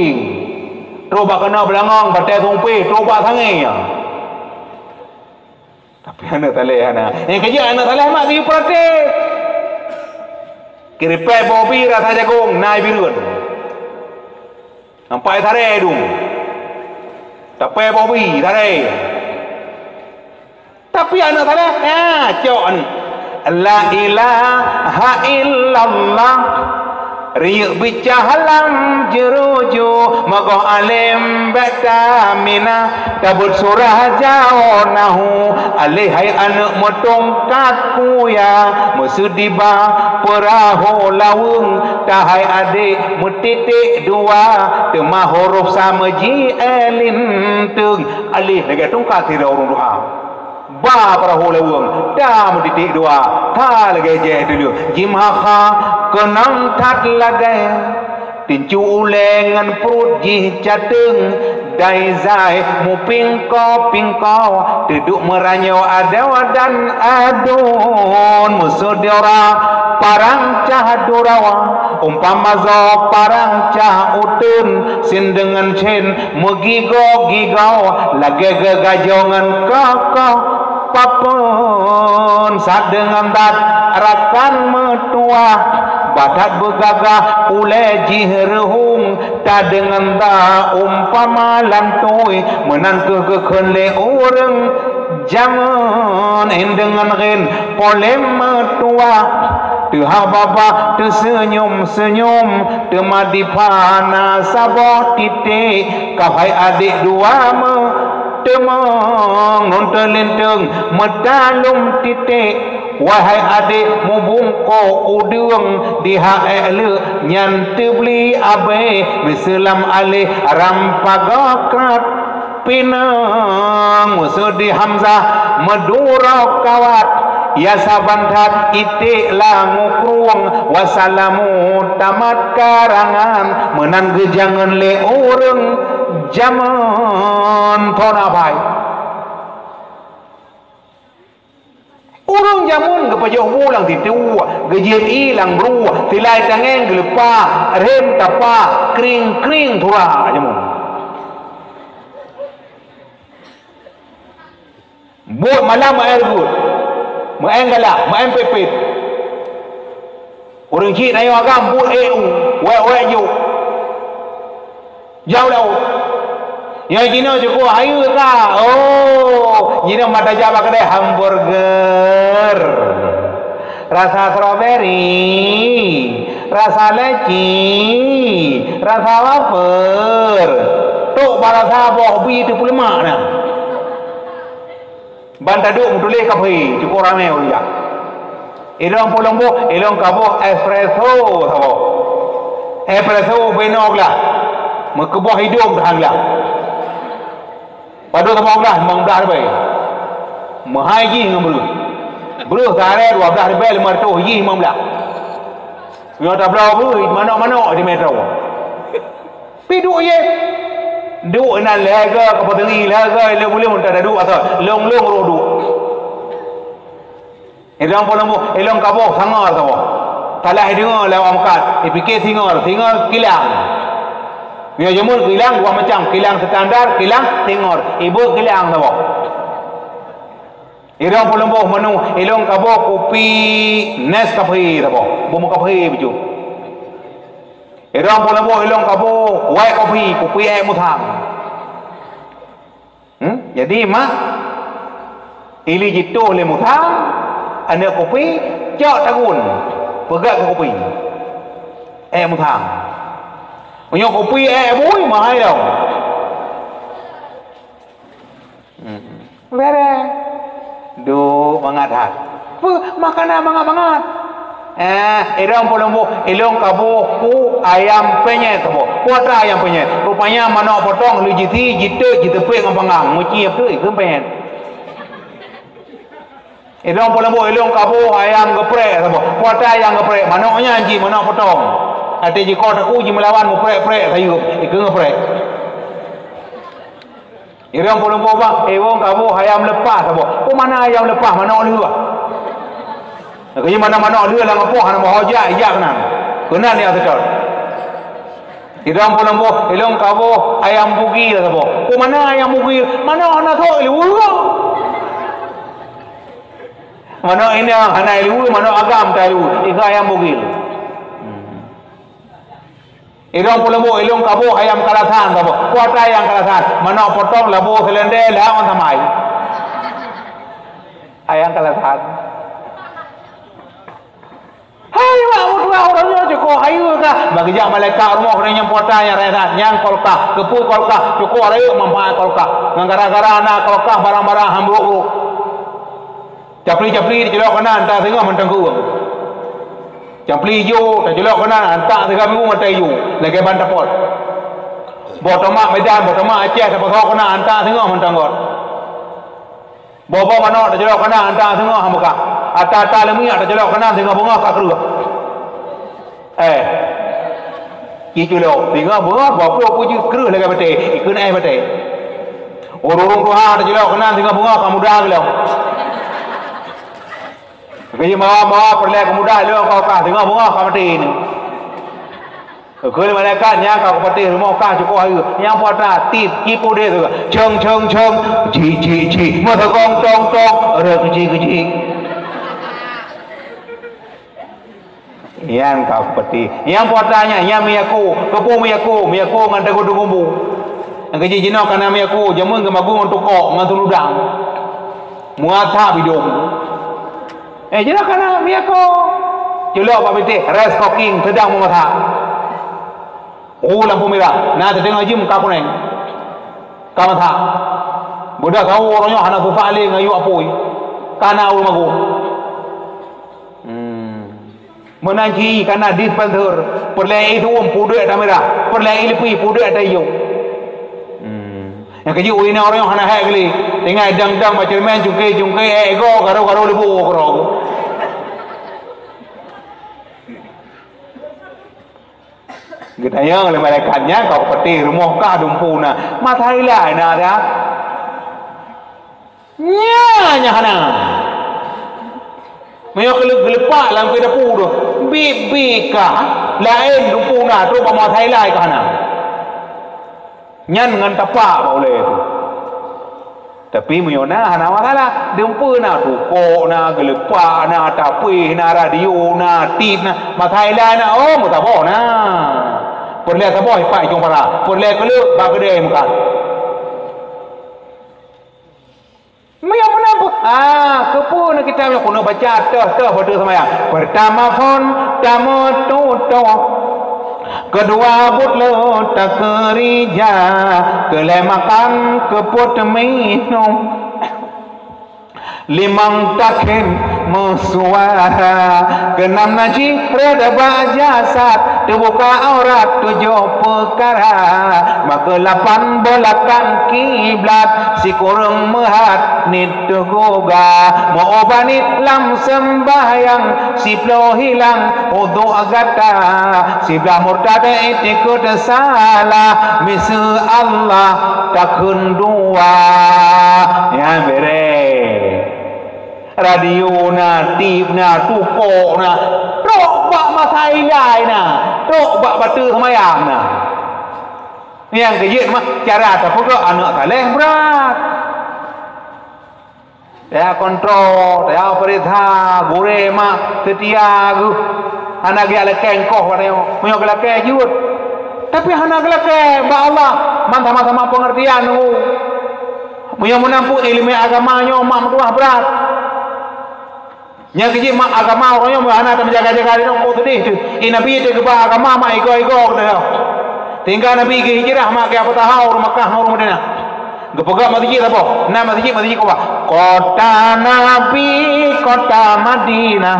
Trok bak keunoe beulangong, batée sumpéh, trok bak sangée. Tapi aneuk saleh hana. Nyang keujeuet aneuk saleh mak geuyue peuraté. Keureupai boh bi rasa jagong, na i Bireuen. Nampak saré dum. Tapé boh bi, saré. Tapi aneuk saleh, ya, cok aneuk. La ilaha illallah. Riyeuk bicah lam jeuruju, mogoh além bèk taminah. Tabeuet surah jaoe nahu, aléh hai aneuk meutongkat kuya, meuseudibah peurahô laweueng, tahai adék meutiték dua, teuma huruf sa meuji é linteung, aléh lagèe tongkat sidroe ureueng doa. Ba peurahô laweueng, ta meutiték dua, ka lagée jih tuleueng. Jimeuha-ha keunong that lagée, tincu ulée ngon pruet jih cateueng, dai zai mupingko-pingko, teuduek meuranyoe adoe dan aduen. Meuseudara parang cah durawa, umpama zoe parang cah uteuen, sin deungon cen meugigoe-gigoe, lagée geugajoe ngon kokoh papeuen. That deungon that rakan meutuwah, bah that beugagah ulée jih reuhung, that deungon that umpama lantui, meunan kheueh geukheun lé ureuëng jameun. Deungon gén polém meutuwah, teuhah babah teuseunyum-seunyum, teuma dipat na saboh titék, kafai adék dua meuteumong. Ngon teulinteung meutalom titék, wahai adék, mubungkôk udeueng, di ha-, ék leuek nyan teubli abée, miseulam aléh ram pagoe kat pinang. Meuseudeh Hamzah meuduro kawat, ya saban that iték langukrung, wasalamu tamat karangan, meunan geujangon lé ureuëng jameun. Thon abai. Ureuëng jameun geupajoh bu lam titu, geujép ié lam bru, silai tangéng geuleupah, rhem tapa, kring-kring tura jameun. Buet malam meu'én reugut, meu'én galak, meu'én pet-pet. Ureuëng chik na yue agam buet ék u, wék-wék jok. Jauh laôt. Nyang jinoe cukôp hayeue ka. Oh, jinoe mata jak bak keudè hamburger. Rasa strawberry, rasa leci, rasa wafer. Tok bak rasa boh bi teupeuleumak na. Ban taduek meutuléh kaphé, cukôp ramé ureuëng jak. Ilong pulong boh, ilong kaboh espresso saboh. Espresso beno glah. Meukeubah idong tahan glah. Padub saboh glah, limong blah ribèe. Meuhai jih ngon breuh. Breuh sehari dua blah ribèe lima ratus, jih limong blah. Nyoe tabloe breuh, manok-manok di metro. Pi duek ié. Duek inan lhèe ga, ka peuteungi lhèe ga, ilong bulong teuduek asai. Long-long roh duek. Ilong pulong boh, ilong kaboh sangar saboh. Talah deungoe lé awak meukat, ipike singoh, singoh kilang. Nyoe jameun kilang dua macam, kilang standar, kilang singoh. Ibu kilang saboh. Ilong pulong boh menu, ilong kaboh kupi Nescafe saboh. Boh meukafe bacut. Irong peuleumboh ilong kaboh, wai kopi, kopi ék musang. Hmm? Jadi mak, ili jitoh lé musang, aneuk kopi, cok tagun, peugah keu kopi. Ék musang. Meunyoe kopi ék bui, mahai dong. Hmm. Bereh. Duek mangat that. Peue makanan mangat-mangat? Eh, irong peuleumboh, ilong kaboh ku ayam penyet saboh. Ku atra ayam penyet. Rupanya manok potong lheueh jisi, jiteuk, jiteupek ngon panggang. Meuciep tu ikeu penyet. Irong peuleumboh, ilong kaboh ayam geuprek saboh. Ku atra ayam geuprek. Manok nyan cit manok potong. Até jikot aku jimeulawan muprek-prek sayeuep. Ikeu geuprek. Irong peuleumboh bang, eh, wong kaboh ayam leupah saboh. Peue makna ayam leupah? Manok lheueh. Lagèe nyan manok-manok lheueh lam gapoh hana meuho jak, ijak keunan. Keunan ya seutôt. Irong peuleumboh, ilong kaboh ayam bugil saboh. Peue makna ayam bugil? Manok hana sok iluweue. Manok inong hana iluweue, manok agam ta iluweue. Ikeu ayam bugil. Irong peuleumboh, ilong kaboh ayam kalasan saboh. Ku atra ayam kalasan? Manok potong laboh seulendé lawan samai. Ayam kalasan. Hai, wak meutuah ureueng nyoe cukôp hayeue kah? Bak geujak malaikat rumoh ureueng nyang puasa nyang rayeuk that, nyang kulkah. Keupeue kulkah? Cukôp rayeuk manfaat kulkah. Ngon gara-gara na kulkah barang-barang han brôk-brôk. Capli-capli teucilok keunan, anta singoh mantong keu ureueng. Capli ijo teucilok keunan, anta siga minggu mantong ijo, lagèe ban tapot. Boh tomat Medan, boh tomat Aceh tapasoe keunan, anta singoh mantong göt. Boh-boh manok teucalok keunan ata singoh meukah. Ata-ata leumiek teucalok keunan singoh beungoh ka kreueh. Eh. Ci culok, singoh beungoh, boh ploh peuet jeuet kreueh lagèe batèe, ikheun éh batèe. Ureueng tuha teucalok keunan singoh beungoh ka muda geulong. Keu jimawa-mawa peureulèe keu muda lôn ka, singoh beungoh ka maté nyoe. Kheun malaikat nyan ka kupatéh rumoh kah cukôh ayeue. Nyang puasa tip, ci pudeh tu. Cong, cong, cong. Ci, ci, ci. Meuteugong tong, tong. Rek keuci, keuci. Nyan ka kupatéh. Nyang puasa nyan, nyan miyako. Keupeue miyako? Miyako ngon teugong-teugong bu. Nyang keuci jinoe kana miyako, jameun geumagu ngon tukok, ngon tuludang. Muasa bidong. Eh, jinoe kana miyako. Culok bak bintéh, rice cooking, seudang meumasak. Hu lampu mirah, na teudeungoe jeuem ka kuneng. Ka masak. Beudah sawoe uroe nyoe hana susah lé ngon yue apui. Kana ureueng magun. Hmm. Meunan ci kana dispenser, peureulèe ié su'uem pudek ata mirah, peureulèe ié leupie pudek ata ijô. Hmm. Nyang keujeuet ureueng inong uroe nyoe hana hék geuli. Tinggai dang-dang bak ceureumen, cungke-cungke, ék goe, garo-garo leubô keudroe. Geutanyong lé malaikat nyan, ka kupatéh rumoh kah dumpeue na. Masa ilai na dah. Nyan nyang hana. Meunyoe keu geuleupak lam keu dapu tu, biet-biet kah, laén dumpeue na, trok bak masa ilai kah hana. Nyan ngon tapak bak ulèe tu. Tapi meunyoe na, hana masalah. Dumpeue na, tukok na, geuleupak na, tapéh na, radio na, tip na, masa ilai na, oh, meusaboh na. Peureulèe saboh ipak icong para, peureulèe keuleuk bak keudè meukat. Meunyoe meunan, ah, keupeue na kitab nyoe keuneuk baca teuh-teuh watèe seumayang. Peurtama phôn tameututoe. Keudua buet lôn takeurija. Keulhèe makan, keupeuet minong. Limong takheun meusuara. Keunam najih rhot bak jasad. Teubuka aurat tujoh peukara. Maka lapan beulakang kiblat, sikureueng meuhat niet teugoga, meuubat niet lam seumbahyang, siploh hilang udhu gata, siblah murtad itikeuet salah, miseue Allah takheun dua. Nyan beureh. Radio na, tip na, tukok na, trok bak masa ilai na, trok bak bateue seumayang na. Nyang keujeuet mah cara tapeugah aneuk saleh brat. Taya kontrol, taya peuriksa, gurèe mak seutia geuh. Hana geulakèe engkoh watèe nyoe. Meunyoe geulakèe jeuet. Tapi hana geulakèe bak Allah. Man sama-sama pengertian nunggu. Meunyoe meunan pun ileumèe agama nyoe mak meutuah brat. Nyang keujeuet mak agama uroe nyoe hana tameujaga-jaga lé nyoe, kok seudeh teuh. Di Nabi teuh geuba agama mak igoe-igoe teuh. Sehingga Nabi geuhijrah mak geupeusaho ureueng Makkah ngon ureueng Madinah. Geupeugah meuseujid saboh, na meuseujid, Meuseujid Quba. Kota Nabi, kota Madinah,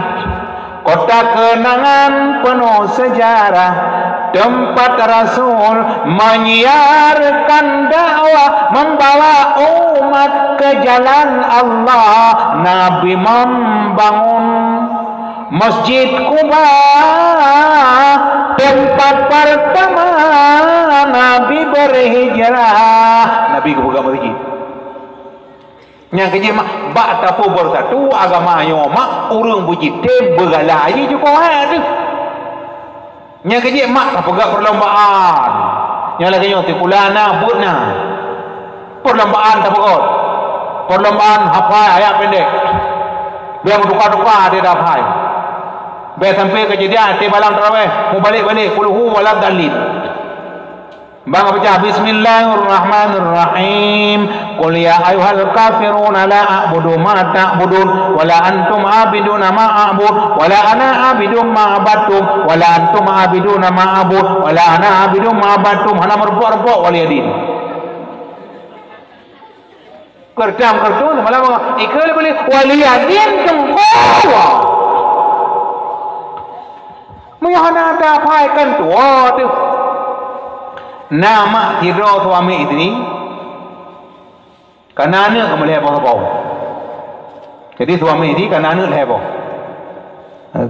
kota keunangan peunoh seujarah. Teumpat Rasul meunyiarkan dakwah, membawa umat ke jalan Allah. Nabi membangun Masjid Quba, teumpat peurtama Nabi beurhijrah. Nabi geupeugah meuseujid. Nyang keujeuet mak, bak tapeubeurasatu agama nyoe mak, ureueng beujitem beugala jih cukôp hai teuh. Nyang keujeuet mak tapeugah peulombaan. Nyang lagèe nyoe sikula na, beuet na. Peulombaan tapeugah. Peulombaan hafai ayat pendek. Bèk meutuka-tuka até hafai. Bèk sampoe keujadian até malam tarawih mubalek-balek kulhu waladhdallin. Bang baca, "Bismillahirrahmanirrahim. Qul ya ayyuhal kafiruna la a'budu ma ta'budun, wa la antum abiduna ma a'bud, wa la ana abidum ma abattum, wa la antum abiduna ma a'bud, wa la ana abidum ma abattum." Hana meureubot-reubot, waliyadin. Keureutam-keureutam malam ikeu boleh waliyadin teungku. Meunyoe hana ada pai kan tuha teuh. Na mak sidroe suami isteri. Kana aneuk ka meulhèe boh-boh. Jadi suami di ka na aneuk lhèe boh.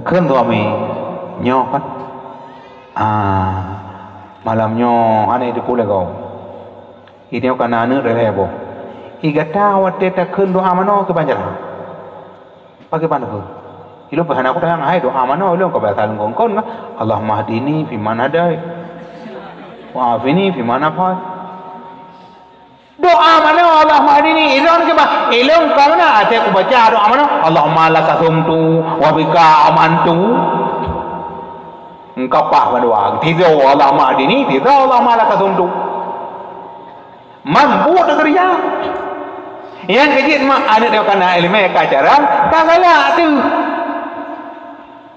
Kheun suami, "Nyoe kan, ah, malam nyoe hana teupeue lé gob. Inyoe ka na aneuk lhèe boh. I gata watèe takheun doa manoe kiban cara? Pakriban takheun?" Ilôn pih hana kutanyong, hai doa manoe ilôn ka biasa lôn kon kan, "Allahummahdini fiman hadait, wa afini fiman afait." Doa manoe Allahummahdini, ilôn kiban, ilôn ka meunan, até kubaca doa manoe, "Allahumma laka sumtu wa bika amantu." Engkapah mandua, tiga Allahummahdini, tiga Allahumma laka sumtu. Mampu teukeurija. Nyang keujeuet mak aneuk nyoe ka na ileumèe ka carông, ka galak teuh.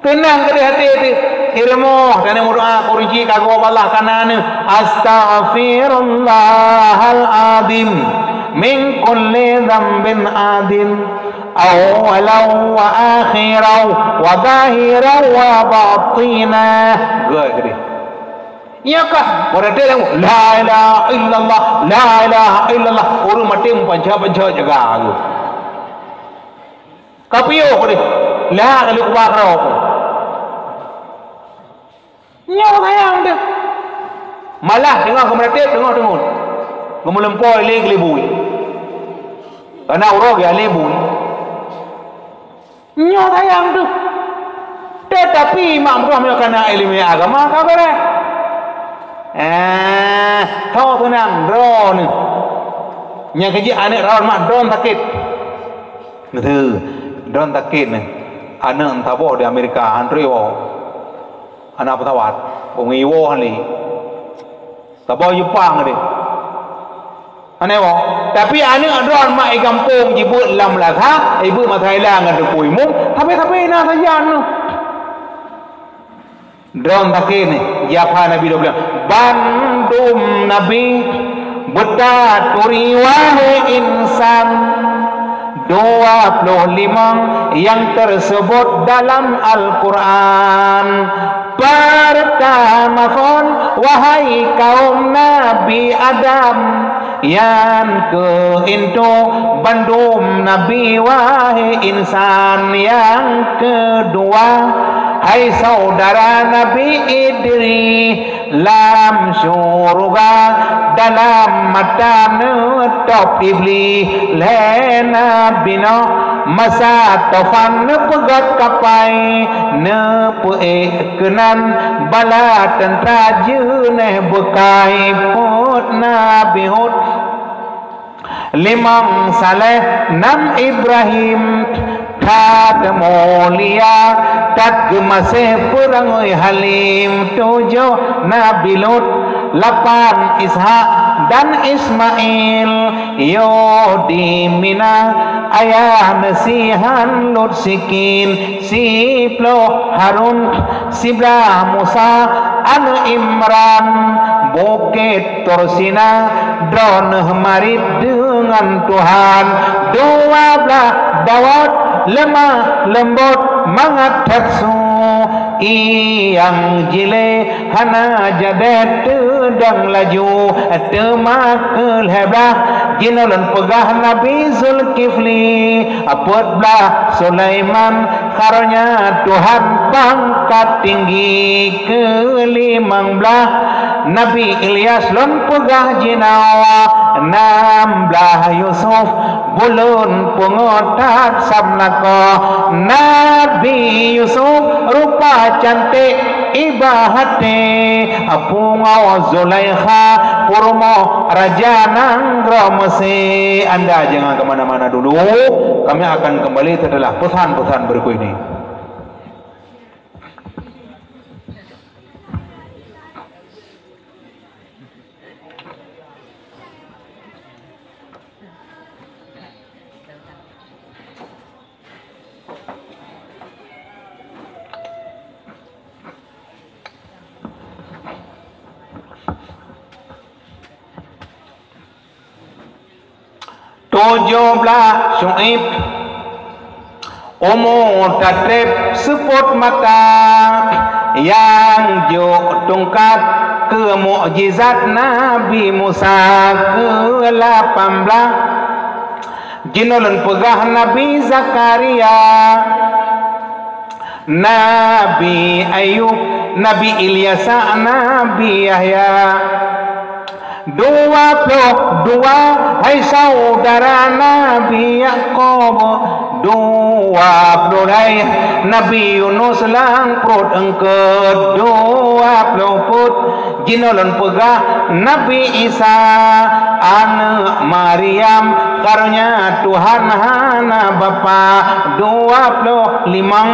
Teunang keudéh até teuh. Ilmu, tanyoe meudoa, kureuji ka geuwoe bak Allah ka na neuh. Astaghfirullahal azim min kulli dzambin azim. Awwalan wa akhiran wa zahiran wa batina. Geuh keudéh. Iya kah? Berarti la ilaha illallah, la ilaha illallah. Ureueng maté meupanca-panca jaga tu. Ka piôh deh. Lah kali kuba keudroe. Nyoe sayang deh. Malah teungoh geumeuratéb, teungoh teungeut. Geumeulumpoe lé geulibui. Kana uroe geuh lé bui. Nyoe sayang tu. Tetapi mak meudoh meunyoe kana ileumèe agama ka beureh. Eh, tho seunang droeneuh. Nyang keujeuet aneuk droen mak droen sakét. Beutôi, droen sakét nyoe. Aneuk saboh di Amerika, han trok iwoe. Aneuk pesawat, peungiwoe han lé. Saboh Jepang deh. Aneuk woe. Tapi aneuk droen mak i gampông jibeuet lam lasa, ibeuet masa ilang ngon teungku imum, tapi-tapi na sajan tu. Droen sakét nyoe, jiapha Nabi dua belas. Bandum Nabi beutaturi wahai insan, dua puluh lima yang tersebut dalam Al-Quran. Pertama phon, wahai kaum Nabi Adam, nyang keu intu bandum nabi, wahai insan, nyang keudua, hai saudara Nabi Idris, lam syuruga dalam mata neutôb Iblih lé Nabi Nuh, masa tufan neupeugöt kapai, neupeuék keunan bala teuntra jeunèh beukai, peuet Nabi Hud. Limong Saleh, nam Ibrahim, that mulia, that geumaséh peurangui Halim, tujoh Nabi Lut, lapan Ishak dan Ismail, yoh di Mina, ayah neusihan Lut sikin, siploh Harun, siblah Musa, aneuk Imran, bukét Tur Sina, droeneuh marit deungon Tuhan, dua blah Daud, leumah leumbot mangat that su, i nyang jilé hana jadéh teudong laju, teuma keu lhèe blah jinoe lôn peugah Nabi Zulkifli, peuet blah Sulaiman, karonya Tuhan pangkat tinggi, keu limong blah Nabi Ilyas lôn peugah jinoe, nam blah Yusuf, buleuen peungeut that sam lakoe. Nabi Yusuf rupa cantik iba até, pungoe Zulaikha, peurumoh raja nanggroe Mesé. Anda jangan ke mana-mana dulu, kami akan kembali setelah pesan-pesan berikut ini. Tujoh blah Syu'aib, umu tatreb seupôt mata, nyang jok tungkat keu mukjizat Nabi Musa. Keu lapan blah Jinoe lôn peugah Nabi Zakaria, Nabi Ayub, Nabi Ilyasa, Nabi Yahya. Dua ploh dua hai saudara Nabi Yakub, dua ploh hai Nabi Yunus lam pruet eungkot, dua ploh peuet jinoe lôn peugah Nabi Isa, aneuëk Maryam, karonya Tuhan hana bapak, dua ploh limong.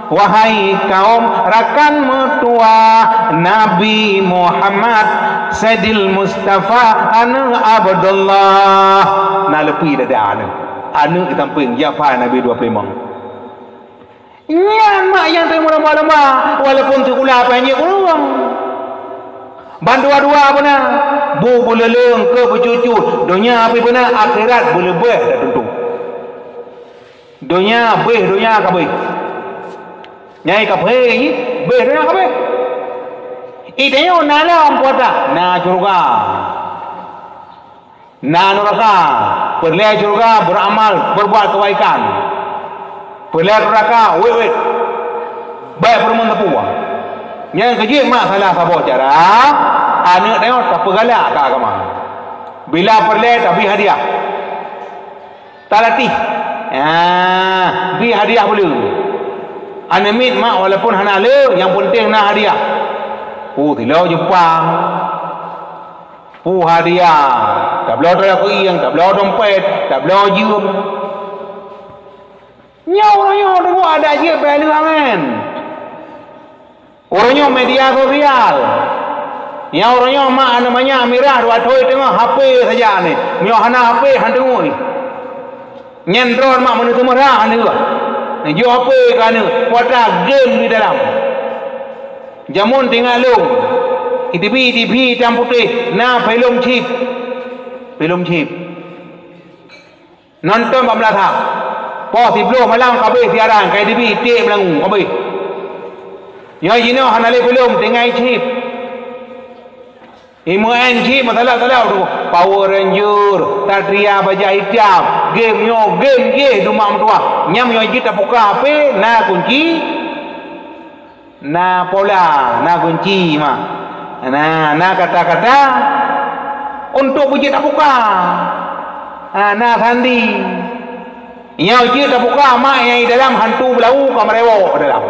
Wahai kaum rakan meutuwah, Nabi Muhammad, Saidil Mustafa, aneuëk Abdullah. Na leupie dada aneuëk. Aneuëk di sampéng, ya pai Nabi dua peuh limong. Nyan mak nyang teumeuramba-ramba, walaupun sikula panjang ureuëng. Ban dua-dua beuna, bu beuleuleung keu beucucu, donya pih beuna, akhirat beuleubeh tatuntu. Donya, beh donya ka beh. Nyai ka beh, beh donya ka beh. Itanyoe na lom kuasa, na syurga. Na nuraka, peureulée syurga beuramal, berbuat kebaikan. Peureulée nuraka, wet-wet. Baik peurumoh teupuwa. Nyang keujeuet mak salah saboh cara, aneuëk tanyoe tapeugalak keu agama. Bila peureulée tabri hadiah. Talatih. Ah, bri hadiah bulu. Aneuëk miet mak walaupun hana le, nyang penting na hadiah. Oh, tilo Jepang. Peue hadiah, tabloe teulah keuieng, tabloe dompet, tabloe jeuem. Nyoe uroe nyoe teungku adak jeuet beh leuh angen. Uroe nyoe media sosial. Nyoe uroe nyoe mak aneuk manyak mirah dua thôi teungoh H P saja ni. Meunyoe hana H P han teungoh. Nyan droe mak meuneuh seumeurah aneuëk. Nyoe H P ka aneuëk, kuasa game di dalam. Jameun teuingat lôn, di T V, T V hitam putéh, na filem chip. Filem chip. Nonton bak meunasah. Poh sibloh malam ka habéh siaran, ka di T V iték meulangu, ka habéh. Nyoe jinoe hana lé filem, tinggai chip. Imeu'en chip meusalak-salak tu. Power Ranger, Satria Baja Hitam, game nyoe, game jih duma meutuah. Nyang nyoe jih tapuka H P, na kunci. Na pola, na kunci mak. Na, na kata-kata untuk beujeuet tabuka. Ha, na sandi. Nyang jeuet tabuka mak nyang di dalam hantu beulau ka meurewok dalam.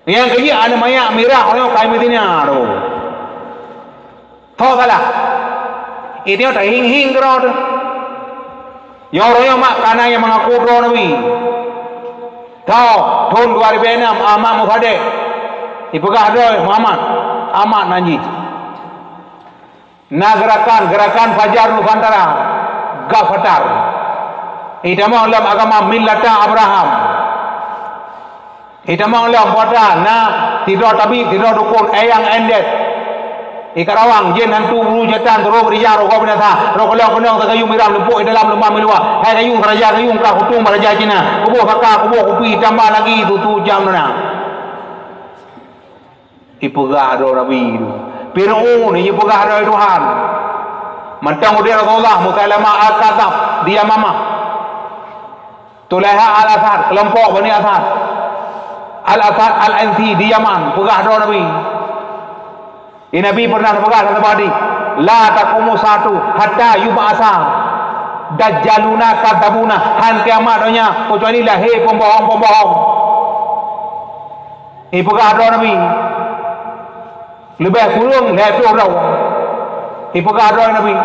Nyang keujeuet aneuk manyak mirah nyoe kai Medina tu. Tho salah. Inyoe tahieng-hieng keudroe teuh. Nyoe uroe nyoe mak kana nyang meungaku droe Nabi. Tho, thon dua ribu enam, Ahmad Musaddiq. Ipeugah droe Muhammad. Ahmad nan jih. Na geurakan, geurakan Fajar Nusantara. Gab Fatar. Itamong lam agama millata Abraham. Itamong lom puasa na sidroe tabib, sidroe dukon, Eyang Endet. I Karawang, jén hantu bulu setan, terus beurijang rogoe binasa, roh keulong keunong teukayu mirah leumpok i dalam leumah miluwa. Hai kayu, raja kayu ka kutong bak raja Cina. Kuboh saka, kuboh kupi, tambah lagi tutu jam na. Ipeugah droe Nabi tu. Fir'aun ipeugah droe Tuhan. Mantong udeb Rasulullah, Musailamah Al-Kadzab di Yamamah. Tulaiha Al-Asad, keulompok Bani Asad. Al-Asad Al-Ansi di Yaman, peugah droe Nabi. Di Nabi pernah peugah dalam hadis, "La taqumu sa'atu hatta yub'asa dajjaluna kadzabuna." Han kiamat donya, kecuali lahé pembohong-pembohong. Ipeugah droe Nabi. Leubeh kureueng lhèe ploh droe. Ipeugah droe Nabi.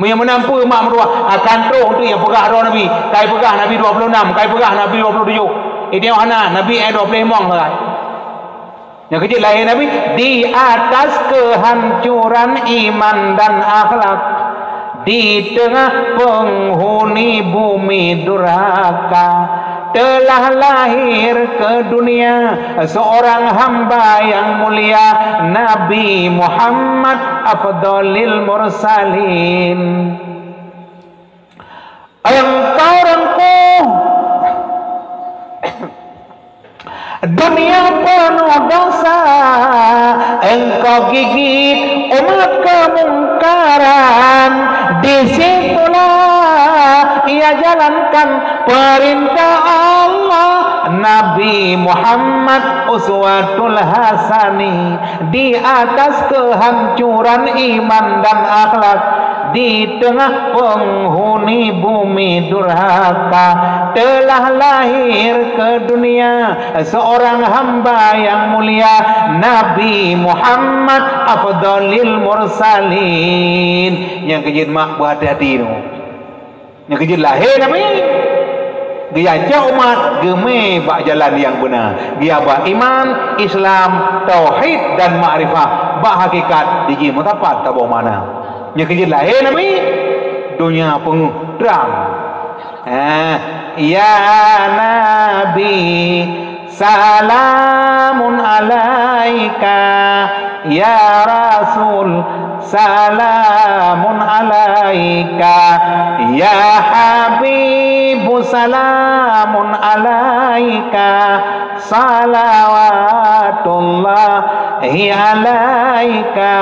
Meunyoe meunan peue mak meutuah, akan troh teuk nyang peugah droe Nabi. Kai peugah Nabi dua puluh enam, kai peugah Nabi dua puluh tujoh. Itanyoe hana, Nabi eh dua puluh limong sagai. Nyang keujeuet lahé Nabi di atas kehancuran iman dan akhlak. Di tengah penghuni bumi durhaka, telah lahir ke dunia seorang hamba yang mulia, Nabi Muhammad afdhalil mursalin. Engkau rengkuh dunia penuh dosa, Engkau gigit umat kemungkaran, di situlah ia jalankan perintah Allah. Nabi Muhammad uswatul hasani, di atas kehancuran iman dan akhlak, di tengah penghuni bumi durhaka, telah lahir ke dunia seorang hamba yang mulia, Nabi Muhammad afdhalil mursalin. Nyang keujeuet mak beuhati-hati tu. Nyang keujeuet lahé Nabi, geuyue cok umat geumé bak jalan nyang beuna, geuyue ba iman, Islam, tauhid dan makrifah. Bak hakikat jih meusapat saboh makna. Nyang keujeuet lahé Nabi, donya peungeuh trang. Eh, ya Nabi, salamun alaika, ya Rasul, salamun alaika, ya Habibu, salamun alaika, salawatullahi alaika,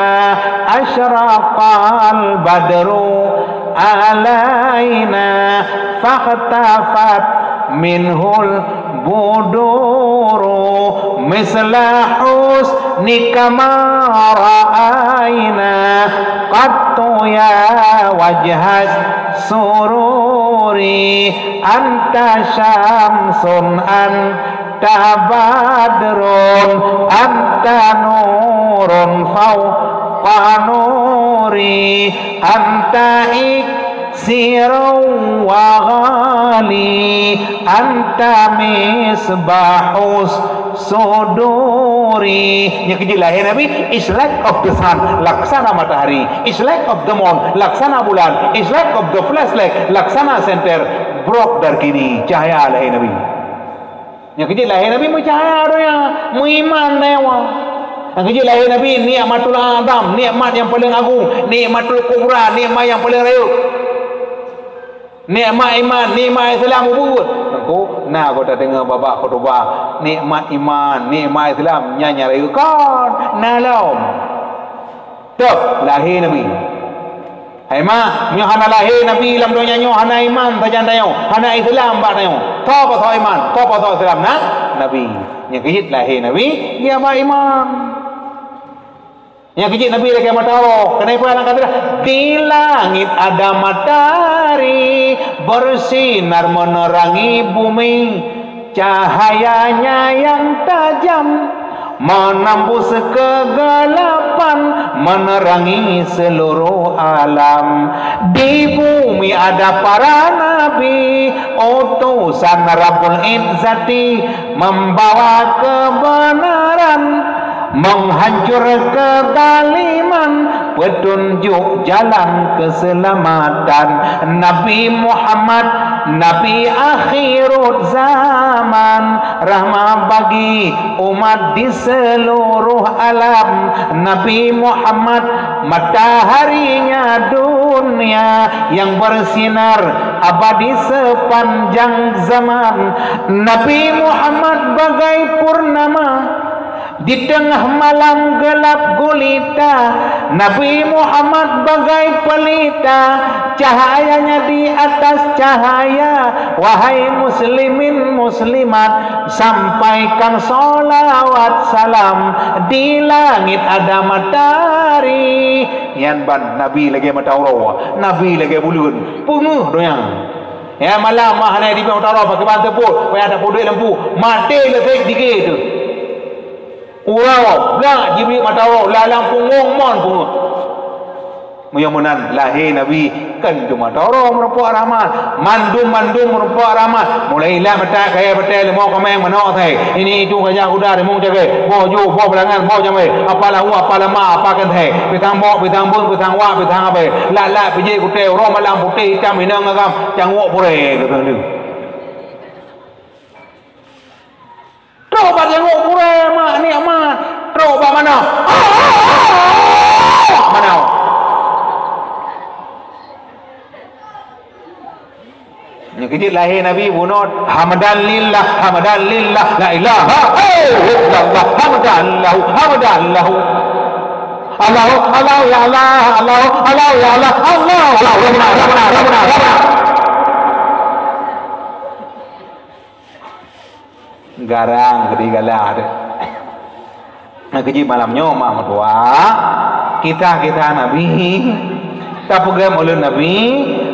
asyraqal badru alaina, fakhtafat minhul buduru, misla husnika ma ra'aina qattu ya wajhas sururi, anta syamsun anta badrun, anta nurun fauqa nuri, anta iksiru wa ghali, anta misbahus suduri. Nyang keujeuet lahé Nabi, is like of the sun, laksana matahari, is like of the moon, laksana bulan, is like of the flashlight, laksana senter, brok darkini, cahya lahé Nabi. Nyang keujeuet lahé Nabi meucahya donya, meuiman donya. Nyang keujeuet lahé Nabi nikmatul azam, nikmat nyang paleng agung, nikmatul kubra, nikmat nyang paleng rayeuk. Nikmat iman, nikmat Islam ubeut. Teungku, na gata deungoe babah khutubah, nikmat iman, nikmat Islam, nyan nyang rayeuk kon, na lom. Toh, lahé Nabi. Hai mak, nyoe hana lahé Nabi lam donya nyoe, hana iman sajan tanyoe, hana Islam bak tanyoe. Toh pasoe iman, toh pasoe Islam na Nabi. Nyang keujeuet lahé Nabi, ya ba iman. Nyang keujeuet Nabi lagèe mata uroe. Keuneuk peue lam kata, di langit ada matahari bersinar menerangi bumi. Cahayanya yang tajam menembus kegelapan, menerangi seluruh alam. Di bumi ada para nabi, utusan Rabbul Izzati, membawa kebenaran, menghancur kezaliman, petunjuk jalan keselamatan. Nabi Muhammad, Nabi akhirut zaman, rahmat bagi umat di seluruh alam. Nabi Muhammad, mataharinya dunia yang bersinar abadi sepanjang zaman. Nabi Muhammad bagai purnama di tengah malam gelap gulita, Nabi Muhammad bagai pelita, cahayanya di atas cahaya. Wahai muslimin muslimat, sampaikan sholawat salam, di langit ada matahari. Nyan ban Nabi lagèe mata uroe, Nabi lagèe buleuen, peungeuh donya. Ya, malam mah hana di mata uroe, pakriban teupot, payah tapeuduek lampu, maté leuset dikeu teuh. Uroe, blak Jibril mata uroe, lam punggong mon peungeuh. Meunyoe meunan lahé Nabi, kon teuma mata uroe meurumpok rahmat. Mandum-mandum meurumpok rahmat. Mulai ilat mata, kayèe batèe, leumo kaméng, manok asai. Ini itu gajah kuda, rimueng cagèe. Boh ju, boh beulangan, boh jamé. Apa lahu, apa lama, apa keuntèe. Pisang bok, pisang beueng, pisang wak, pisang abèe. Lat-lat, pijék kuté, uroe malam, putéh, itam, inong agam, canggok purée, kata dia. Trok bak jangok purée, mak, nikmat. Trok bak mana? Mana? Nyang keujeuet lahé Nabi bunoe, hamdan lillah, hamdan lillah, la ilaha illallah, hamdan lahu, hamdan lahu. Allah, Allah, ya Allah, Allah, Allah, ya Allah, Allah, Allah, Rabbana, Rabbana, Rabbana, Rabbana. Garang keudi gala deh. Nah, keuji malam nyoe mak meutuah, kisah-kisah Nabi, tapeugöt ulôn Nabi,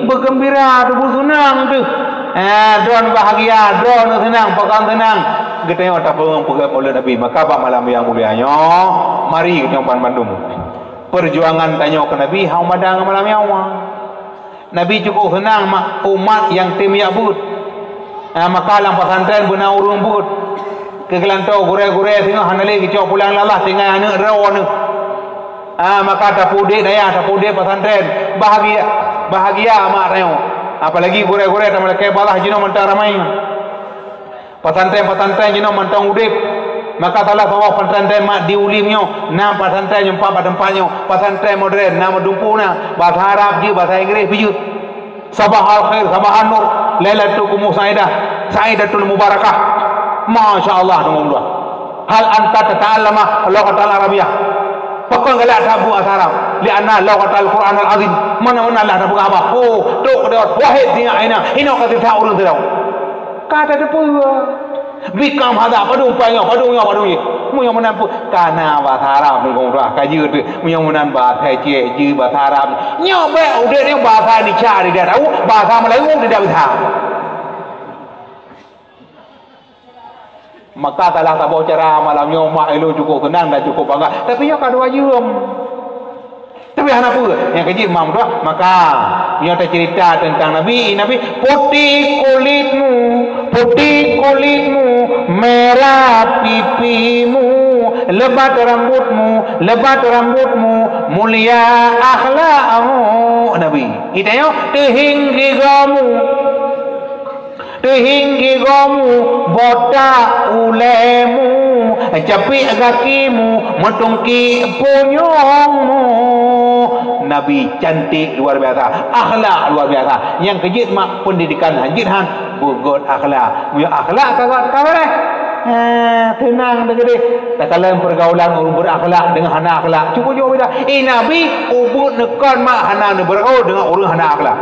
beugembira, tuboh seunang teuh. Eh, droen bahagia, droen seunang, pakon seunang. Geutanyoe tapeugöt ulôn Nabi. Maka bak malam nyang mulia nyoe, mari geutanyoe banmandum. Peujuangan tanyoe keu Nabi hana mada ngon malam nyoe. Nabi cukup seunang mak umat nyang tem jak beuet. Ah, maka lam pesantren beuna ureuëng beuet. Keu geulantoe gurée-gurée singoh hana lé geucok pulang lé Allah tinggai aneuëk droe neuh. Ah, maka tapeudeh dayah, tapeudeh pesantren. Bahagia, bahagia mak tanyoe. Apalagi gurée-gurée tameulakée balaih jinoe mantong ramai. Pesantren-pesantren jinoe mantong udeb. Maka salah saboh pesantren mak di Ulim nyoe, na pesantren nyang pat bak teumpat nyoe, pesantren modern, na meudumpu na, bahasa Arab jeuet, bahasa Inggris pih jeuet. Sabahal khair, sabahal nur, lailatul qumur sa'idah, sa'idatul mubarakah. Masya Allah, tunggu dua. Hal anta tata'allama lughatal Arabiyyah. Pakon galak tabu bahasa Arab? Li'anna lughatal Qur'anal Azim. Mana-mana lah tapeugah bah. Oh, tok keudeh wahid sinyak aina. Inoe ka sisa ureuëng sidroe. Ka tateupeue. Bikam hada, padum pai nyoe, padum nyoe, padum nyoe. Meunyoe meunan pun, ka na bahasa Arab ni, gong rah, ka jeuet. Meunyoe meunan bahasa Aceh, jeuet bahasa Arab. Nyoe bèk udeb nyoe bahasa Indonesia tidak tahu, bahasa Melayu tidak bisa. Maka salah saboh cara malam nyoe mak ilôn cukup seunang dan cukup bangga. Tapi nyoe ka dua jeuem. Tapi hana peue, nyang keujieb mam dua. Maka, nyoe teuceurita teuntang Nabi, Nabi, "Putih kulitmu, putih kulitmu, merah pipimu, lebat rambutmu, lebat rambutmu, mulia akhlakmu." Nabi, ita nyoe, "Teuhing gigomu." Teuhing gigomu, botak ulemu, capiek gakimu, meutungkiek punyuengmu. Nabi cantik luar biasa, akhlak luar biasa. Nyang keujieb mak pendidikan hanjeuet han, beugöt akhlak. Meunyoe akhlak ka göt, ka beureh. Eh, teunang teuh keudeh. Takalon pergaulan ureuëng berakhlak deungon hana akhlak. Cuba jaweueb beda. Eh, Nabi, ubeuet neukon mak hana neubeurgaul deungon ureuëng hana akhlak.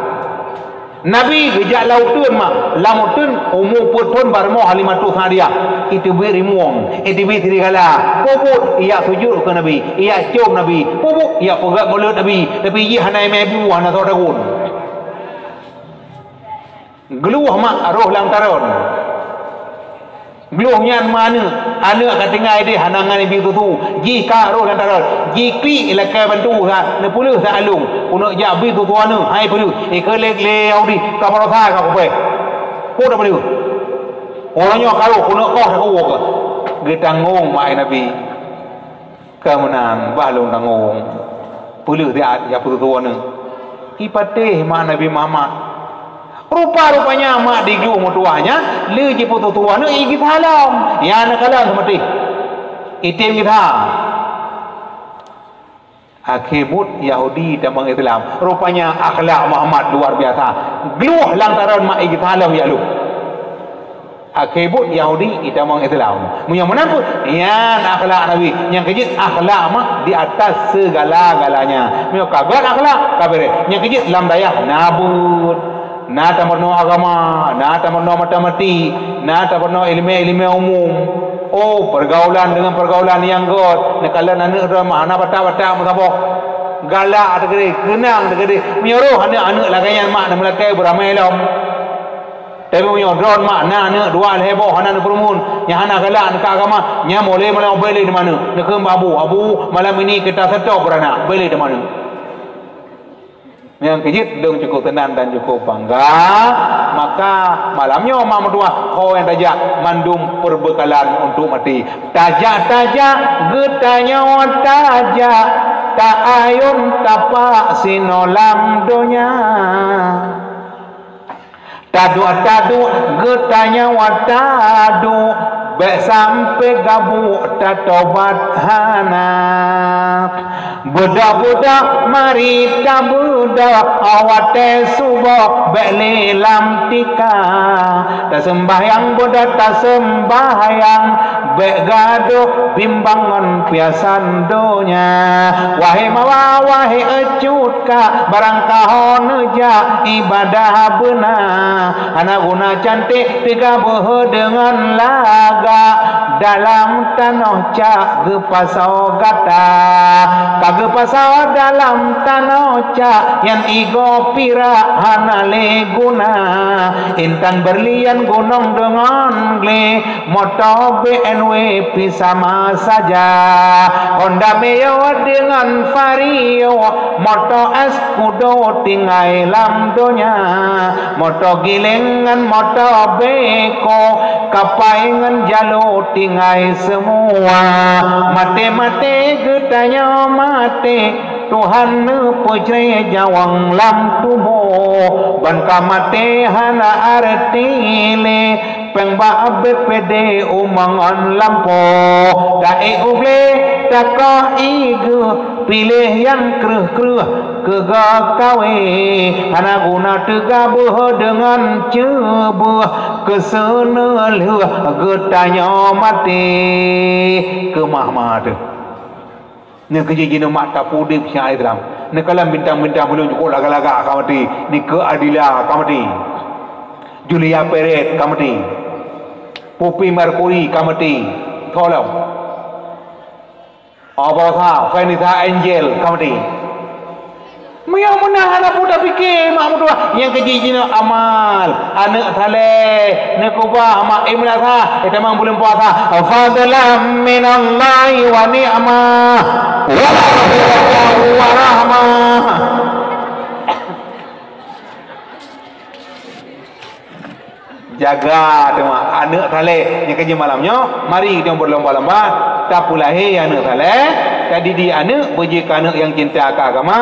Nabi geujak lam uteuen mak, lam uteuen umu peuet thon bak rumoh Halimatus Sa'diyah, iteubiet rimueng, iteubiet sirigala, peubuet ijak sujut keu Nabi, ijak com Nabi, peubuet ijak peugöt mulod Nabi, tapi jih hana imé bu, hana soe tagun. Geuluh mak roh lam taron. Glôh nyan meuaneuk, aneuk ka tinggai deh hana ngon ibi tutu. Jih ka roh lam taron. Jiklik lakée bantu sa, neupeuleueh sa along. Keuneuk jak bi tutu aneuk, hai peuleueh. Ikeu lé, lé Yahudi, ka baroesa ka kupée. Peue tapeuleueh? Uroe nyoe ka roh, keuneuk koh takuwoe keuh. Geutanggong mak Nabi. Ka meunan, bah lôn tanggong. Peuleueh siat, ya peututoe neuh. Ipatéh mak Nabi Muhammad. Rupa-rupanya mak digloh meutuwah nyan, lé jipeututoe neuh igisa lom. Ya neukalon seumatéh. Item gisa. Akhé buet Yahudi tamong Islam. Rupanya akhlak Muhammad luar biasa. Gloh lantaran mak igisa lom ya lôn. Akhé buet Yahudi itamong Islam. Meunyoe meunan pun, nyan akhlak Nabi. Nyang keujeuet akhlak mak di atas segala-galanya. Meunyoe ka göt akhlak, ka beureh. Nyang keujeuet lam dayah na beuet, na tameurunoe agama, na tameurunoe matematik, na tameurunoe ileumèe-ileumèe umum. Oh, pergaulan dengan pergaulan nyang göt. Neukalon aneuk droe mak hana batak-batak meusaboh. Galak teukeudeh, keunang teukeudeh. Meunyoe roh aneuk-aneuk lagèe nyan mak neumeulakèe beuramè lom. Tapi meunyoe droe mak na aneuk dua lhèe boh hana neupeureumeun, nyang hana galak neuka agama, nyan boleh malam bèk lé teuma aneuk. Neukheun bak abu, "Abu, malam ini kita stop beuranak, bèk lé teuma aneuk." Nyang keujeuet lôn cukup teunang dan cukup bangga, maka malam nyoe mak meutuwah ho nyang tajak mandum peubeukalan untuk maté. Tajak-tajak geutanyoe tajak, ta ayôn tapak sinoe lam donya. Taduek-taduek geutanyoe taduek, Bék sampoe gabuk tatobat hana. Beudôh-beudôh mari tabeudôh, watée suboh bék lé lam tika. Taseumbahyang beudôh taseumbahyang, bék gadôh bimbang ngon piasan donya. Wahé mawa, wahé cut ka, barang ka ho neujak ibadah beuna. Hana guna canték teuga beuhe deungon lagak, dalam tanoh cak geupasoe gata. Ka geupasoe dalam tanoh cak, nyan igoe pirak hana lé guna. Intan beurlian gunong deungon glé, moto B M W pih sama saja. Honda Mio deungon Vario, moto S kudo tinggai lam donya. Moto giléng ngon moto beko, kapai ngon jalo tinggai seumua. Maté-maté geutanyoe maté, Tuhan neupeucré nyawöng lam tuboh. Ban ka maté hana arti lé, péng bak B P D umongon lampôh. Taék u glé, takoh ié geuh, piléh nyang kreueh-kreueh keu geukawe. Hana guna teuga beuhe deungon ceubeueh, keuseuneu lheueh geutanyoe maté. Keumah-mah teuh. Nyoe keujih jinoe mak tapeuudeb syedara Islam. Neukalon bintang-bintang filem cukôp lagak-lagak ka maté. Nike Ardilla ka maté. Julia Perez ka maté. Freddie Mercury ka maté. Tolong. Oh, baroesa, Vanessa Angel ka maté. Meunyoe meunan hana peue tapike, mak meutuah, nyang keujih jinoe amal, aneuëk saleh, neukeubah mak, eh, meunasah, eh, tamong buleuen puasa. Fadlan minallahi wa ni'mah, wa maghfiratan wa rahmah. Jaga teuma aneuëk saleh. Nyang keujih malam nyoe, mari geutanyoe beulomba-lomba tapeulahé aneuëk saleh, tadidik aneuëk beujeuet keu aneuëk nyang cinta keu agama,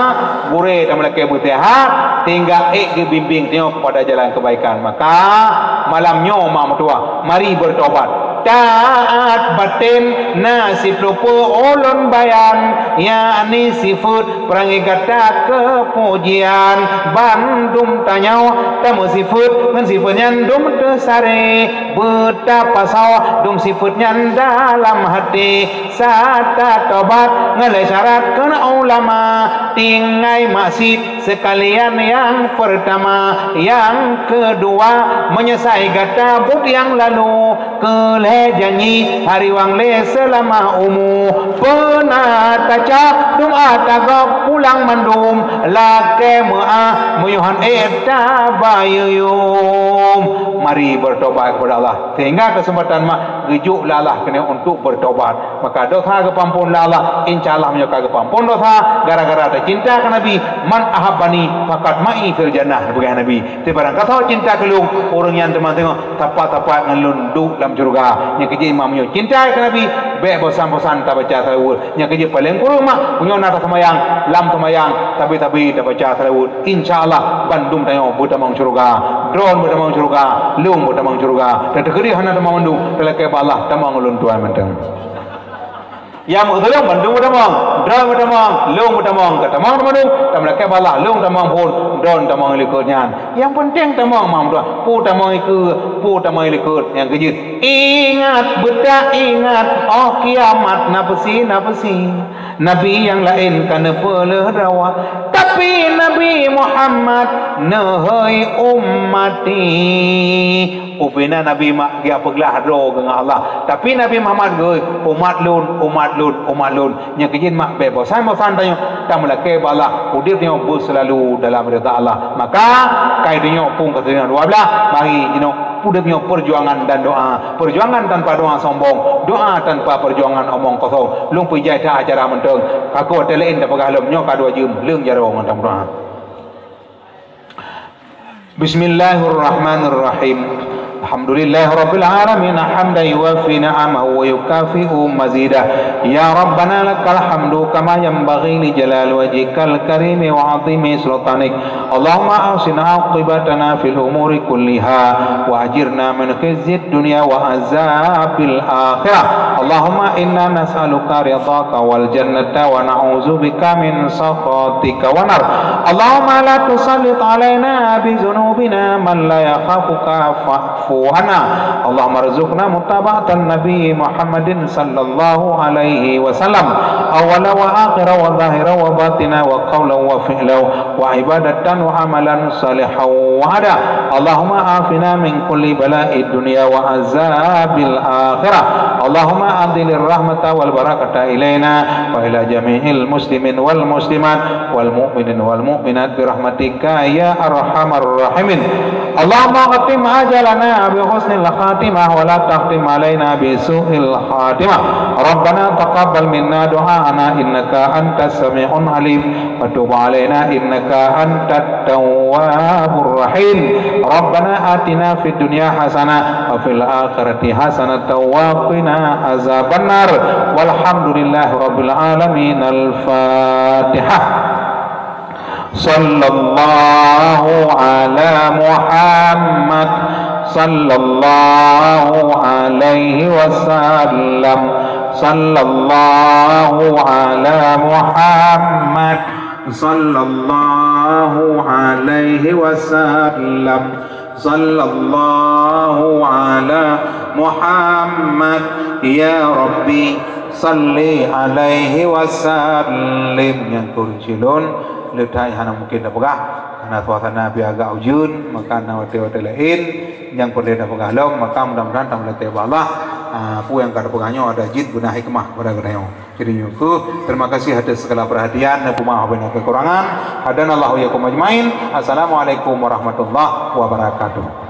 gurée tameulakée beuseuhat, sehingga ék geubimbéng tanyoe keupada jalan keubaikan. Maka, malam nyoe mak meutuah, mari beurtobat. Taat batén na siplôh peue ulôn bayan, yakni sifeuet peurangée gata keupujian. Bandum tanyoe tameusifeuet ngon sifeuet nyan dum teusaré, beutapasoe dum sifeuet nyan dalam haté. Sata tobat ngon lhée syarat keu ulama, tinggai maksiet seukalian nyang peurtama, nyang keudua, meunyeusai gata buet nyang lalu, keu lhée janji hari wang lé seulama umu. Peuna tacok dum ata gob pulang mandum, lakée meuáh meunyoe han ék tabayuem. Mari beurtobat keupada Allah, sehingga keuseumpatan mak geujok lé Allah keunoe untuk beurtobat. Maka dosa geupeuampon lé Allah, insya Allah meunyoe ka geupeuampon dosa gara-gara tacinta keu Nabi, "Man ahabbani faqad ma'i fil jannah," geupeugah Nabi. Sibarang gasoe cinta keu lôn, ureuëng nyan teuma teungoh sapat-sapat ngon lôn duek lam syeuruga. Nyang keujih mak meunyoe cinta keu Nabi, bék bosan-bosan tabaca salaweuet. Nyang keujih paleng kureueng mak, meunyoe na taseumayang, lam seumayang, sabe-sabe tabaca salaweuet. Insya Allah, bandum tanyoe beutamong syeuruga. Droen beutamong syeuruga, lôn beutamong syeuruga. Tateukeudi hana tamong mandum, talakée bak Allah tamong ulôn tuan mantong. Nyang meukeutulông bandum beutamong, droen beutamong, lôn beutamong, ka tamong teuma lôn, tameulakée bak Allah, lôn tamong phon, droen tamong likot nyan. Nyang peunteng tamong mak meutuah, peue tamong ikeue, peue tamong likot nyang keujeuet. Ingat, beutaingat, oh kiamat na peusi, na peusi. Nabi nyang laén ka neupeuleueh dawa, tapi Nabi Muhammad neuhôi ummati. Ubena Nabi mak geupeugeulaih droe geuh ngon Allah. Tapi Nabi Muhammad geuh, "Umat lôn, umat lôn, umat lôn." Nyang keujeuet mak bék bosan-bosan tanyoe tameulakée bak Allah, udeb nyoe beuseulalu dalam ridha Allah. Maka, kai tanyoe phon ka dua belas, mari jinoe udeb nyoe perjuangan dan doa. Perjuangan tanpa doa sombong, doa tanpa perjuangan omong kosong. Lôn peujai that acara mantong. Ka keu watée laén tapeugah lom, nyoe ka dua jeuem, leueng jaroe ngon tameudoa. Bismillahirrahmanirrahim. الحمد لله رب العالمين حمدا يوافي نعمه ويكافئ مزيده. يا ربنا لك الحمد كما ينبغي لجلال وجهك الكريم وعظيم سلطانك. اللهم أحسن عاقبتنا في الأمور كلها وأجرنا من خزي الدنيا وعذاب الآخرة. اللهم إنا نسألك رضاك والجنة ونعوذ بك من سخطك والنار. اللهم لا تسلط علينا بذنوبنا من لا يخافك فاعف عنا. اللهم ارزقنا متابعة النبي محمد صلى الله عليه وسلم أولا وآخرا وظاهرا وباطنا وقولا وفعلا وعبادة وعملا صالحا وعدا. اللهم عافنا من كل بلاء الدنيا وعذاب الآخرة. اللهم أنزل الرحمة والبركة إلينا وإلى جميع المسلمين والمسلمات والمؤمنين والمؤمنات برحمتك يا أرحم الراحمين. اللهم أقم أجلنا بحسن الخاتمة ولا تختم علينا بسوء الخاتمة. ربنا تقبل منا دعاءنا إنك أنت السميع العليم وتب علينا إنك أنت التواب الرحيم. ربنا آتنا في الدنيا حسنة وفي الآخرة حسنة وقنا عذاب النار. والحمد لله رب العالمين. الفاتحة. صلى الله على محمد، صلى الله عليه وسلم، صلى الله على محمد، صلى الله عليه وسلم، صلى الله على محمد. يا ربي صل عليه وسلم. Nyang keu ureueng cilon, leutai hana mungkin tapeugah, karena suasana pih agak ujeuen, maka na watèe-watèe laén nyang peureulèe tapeugah lom, maka mudah-mudahan tameulakèe bak Allah. Ah, peue nyang ka tapeugah nyoe ada jeuet beuna hikmah pada geutanyoe. Jadi nyoe keuh, terima kasih atas segala perhatian dan peumaaf bila ada kekurangan. Hadanallahu wa iyyakum ajmain. Assalamualaikum warahmatullahi wabarakatuh.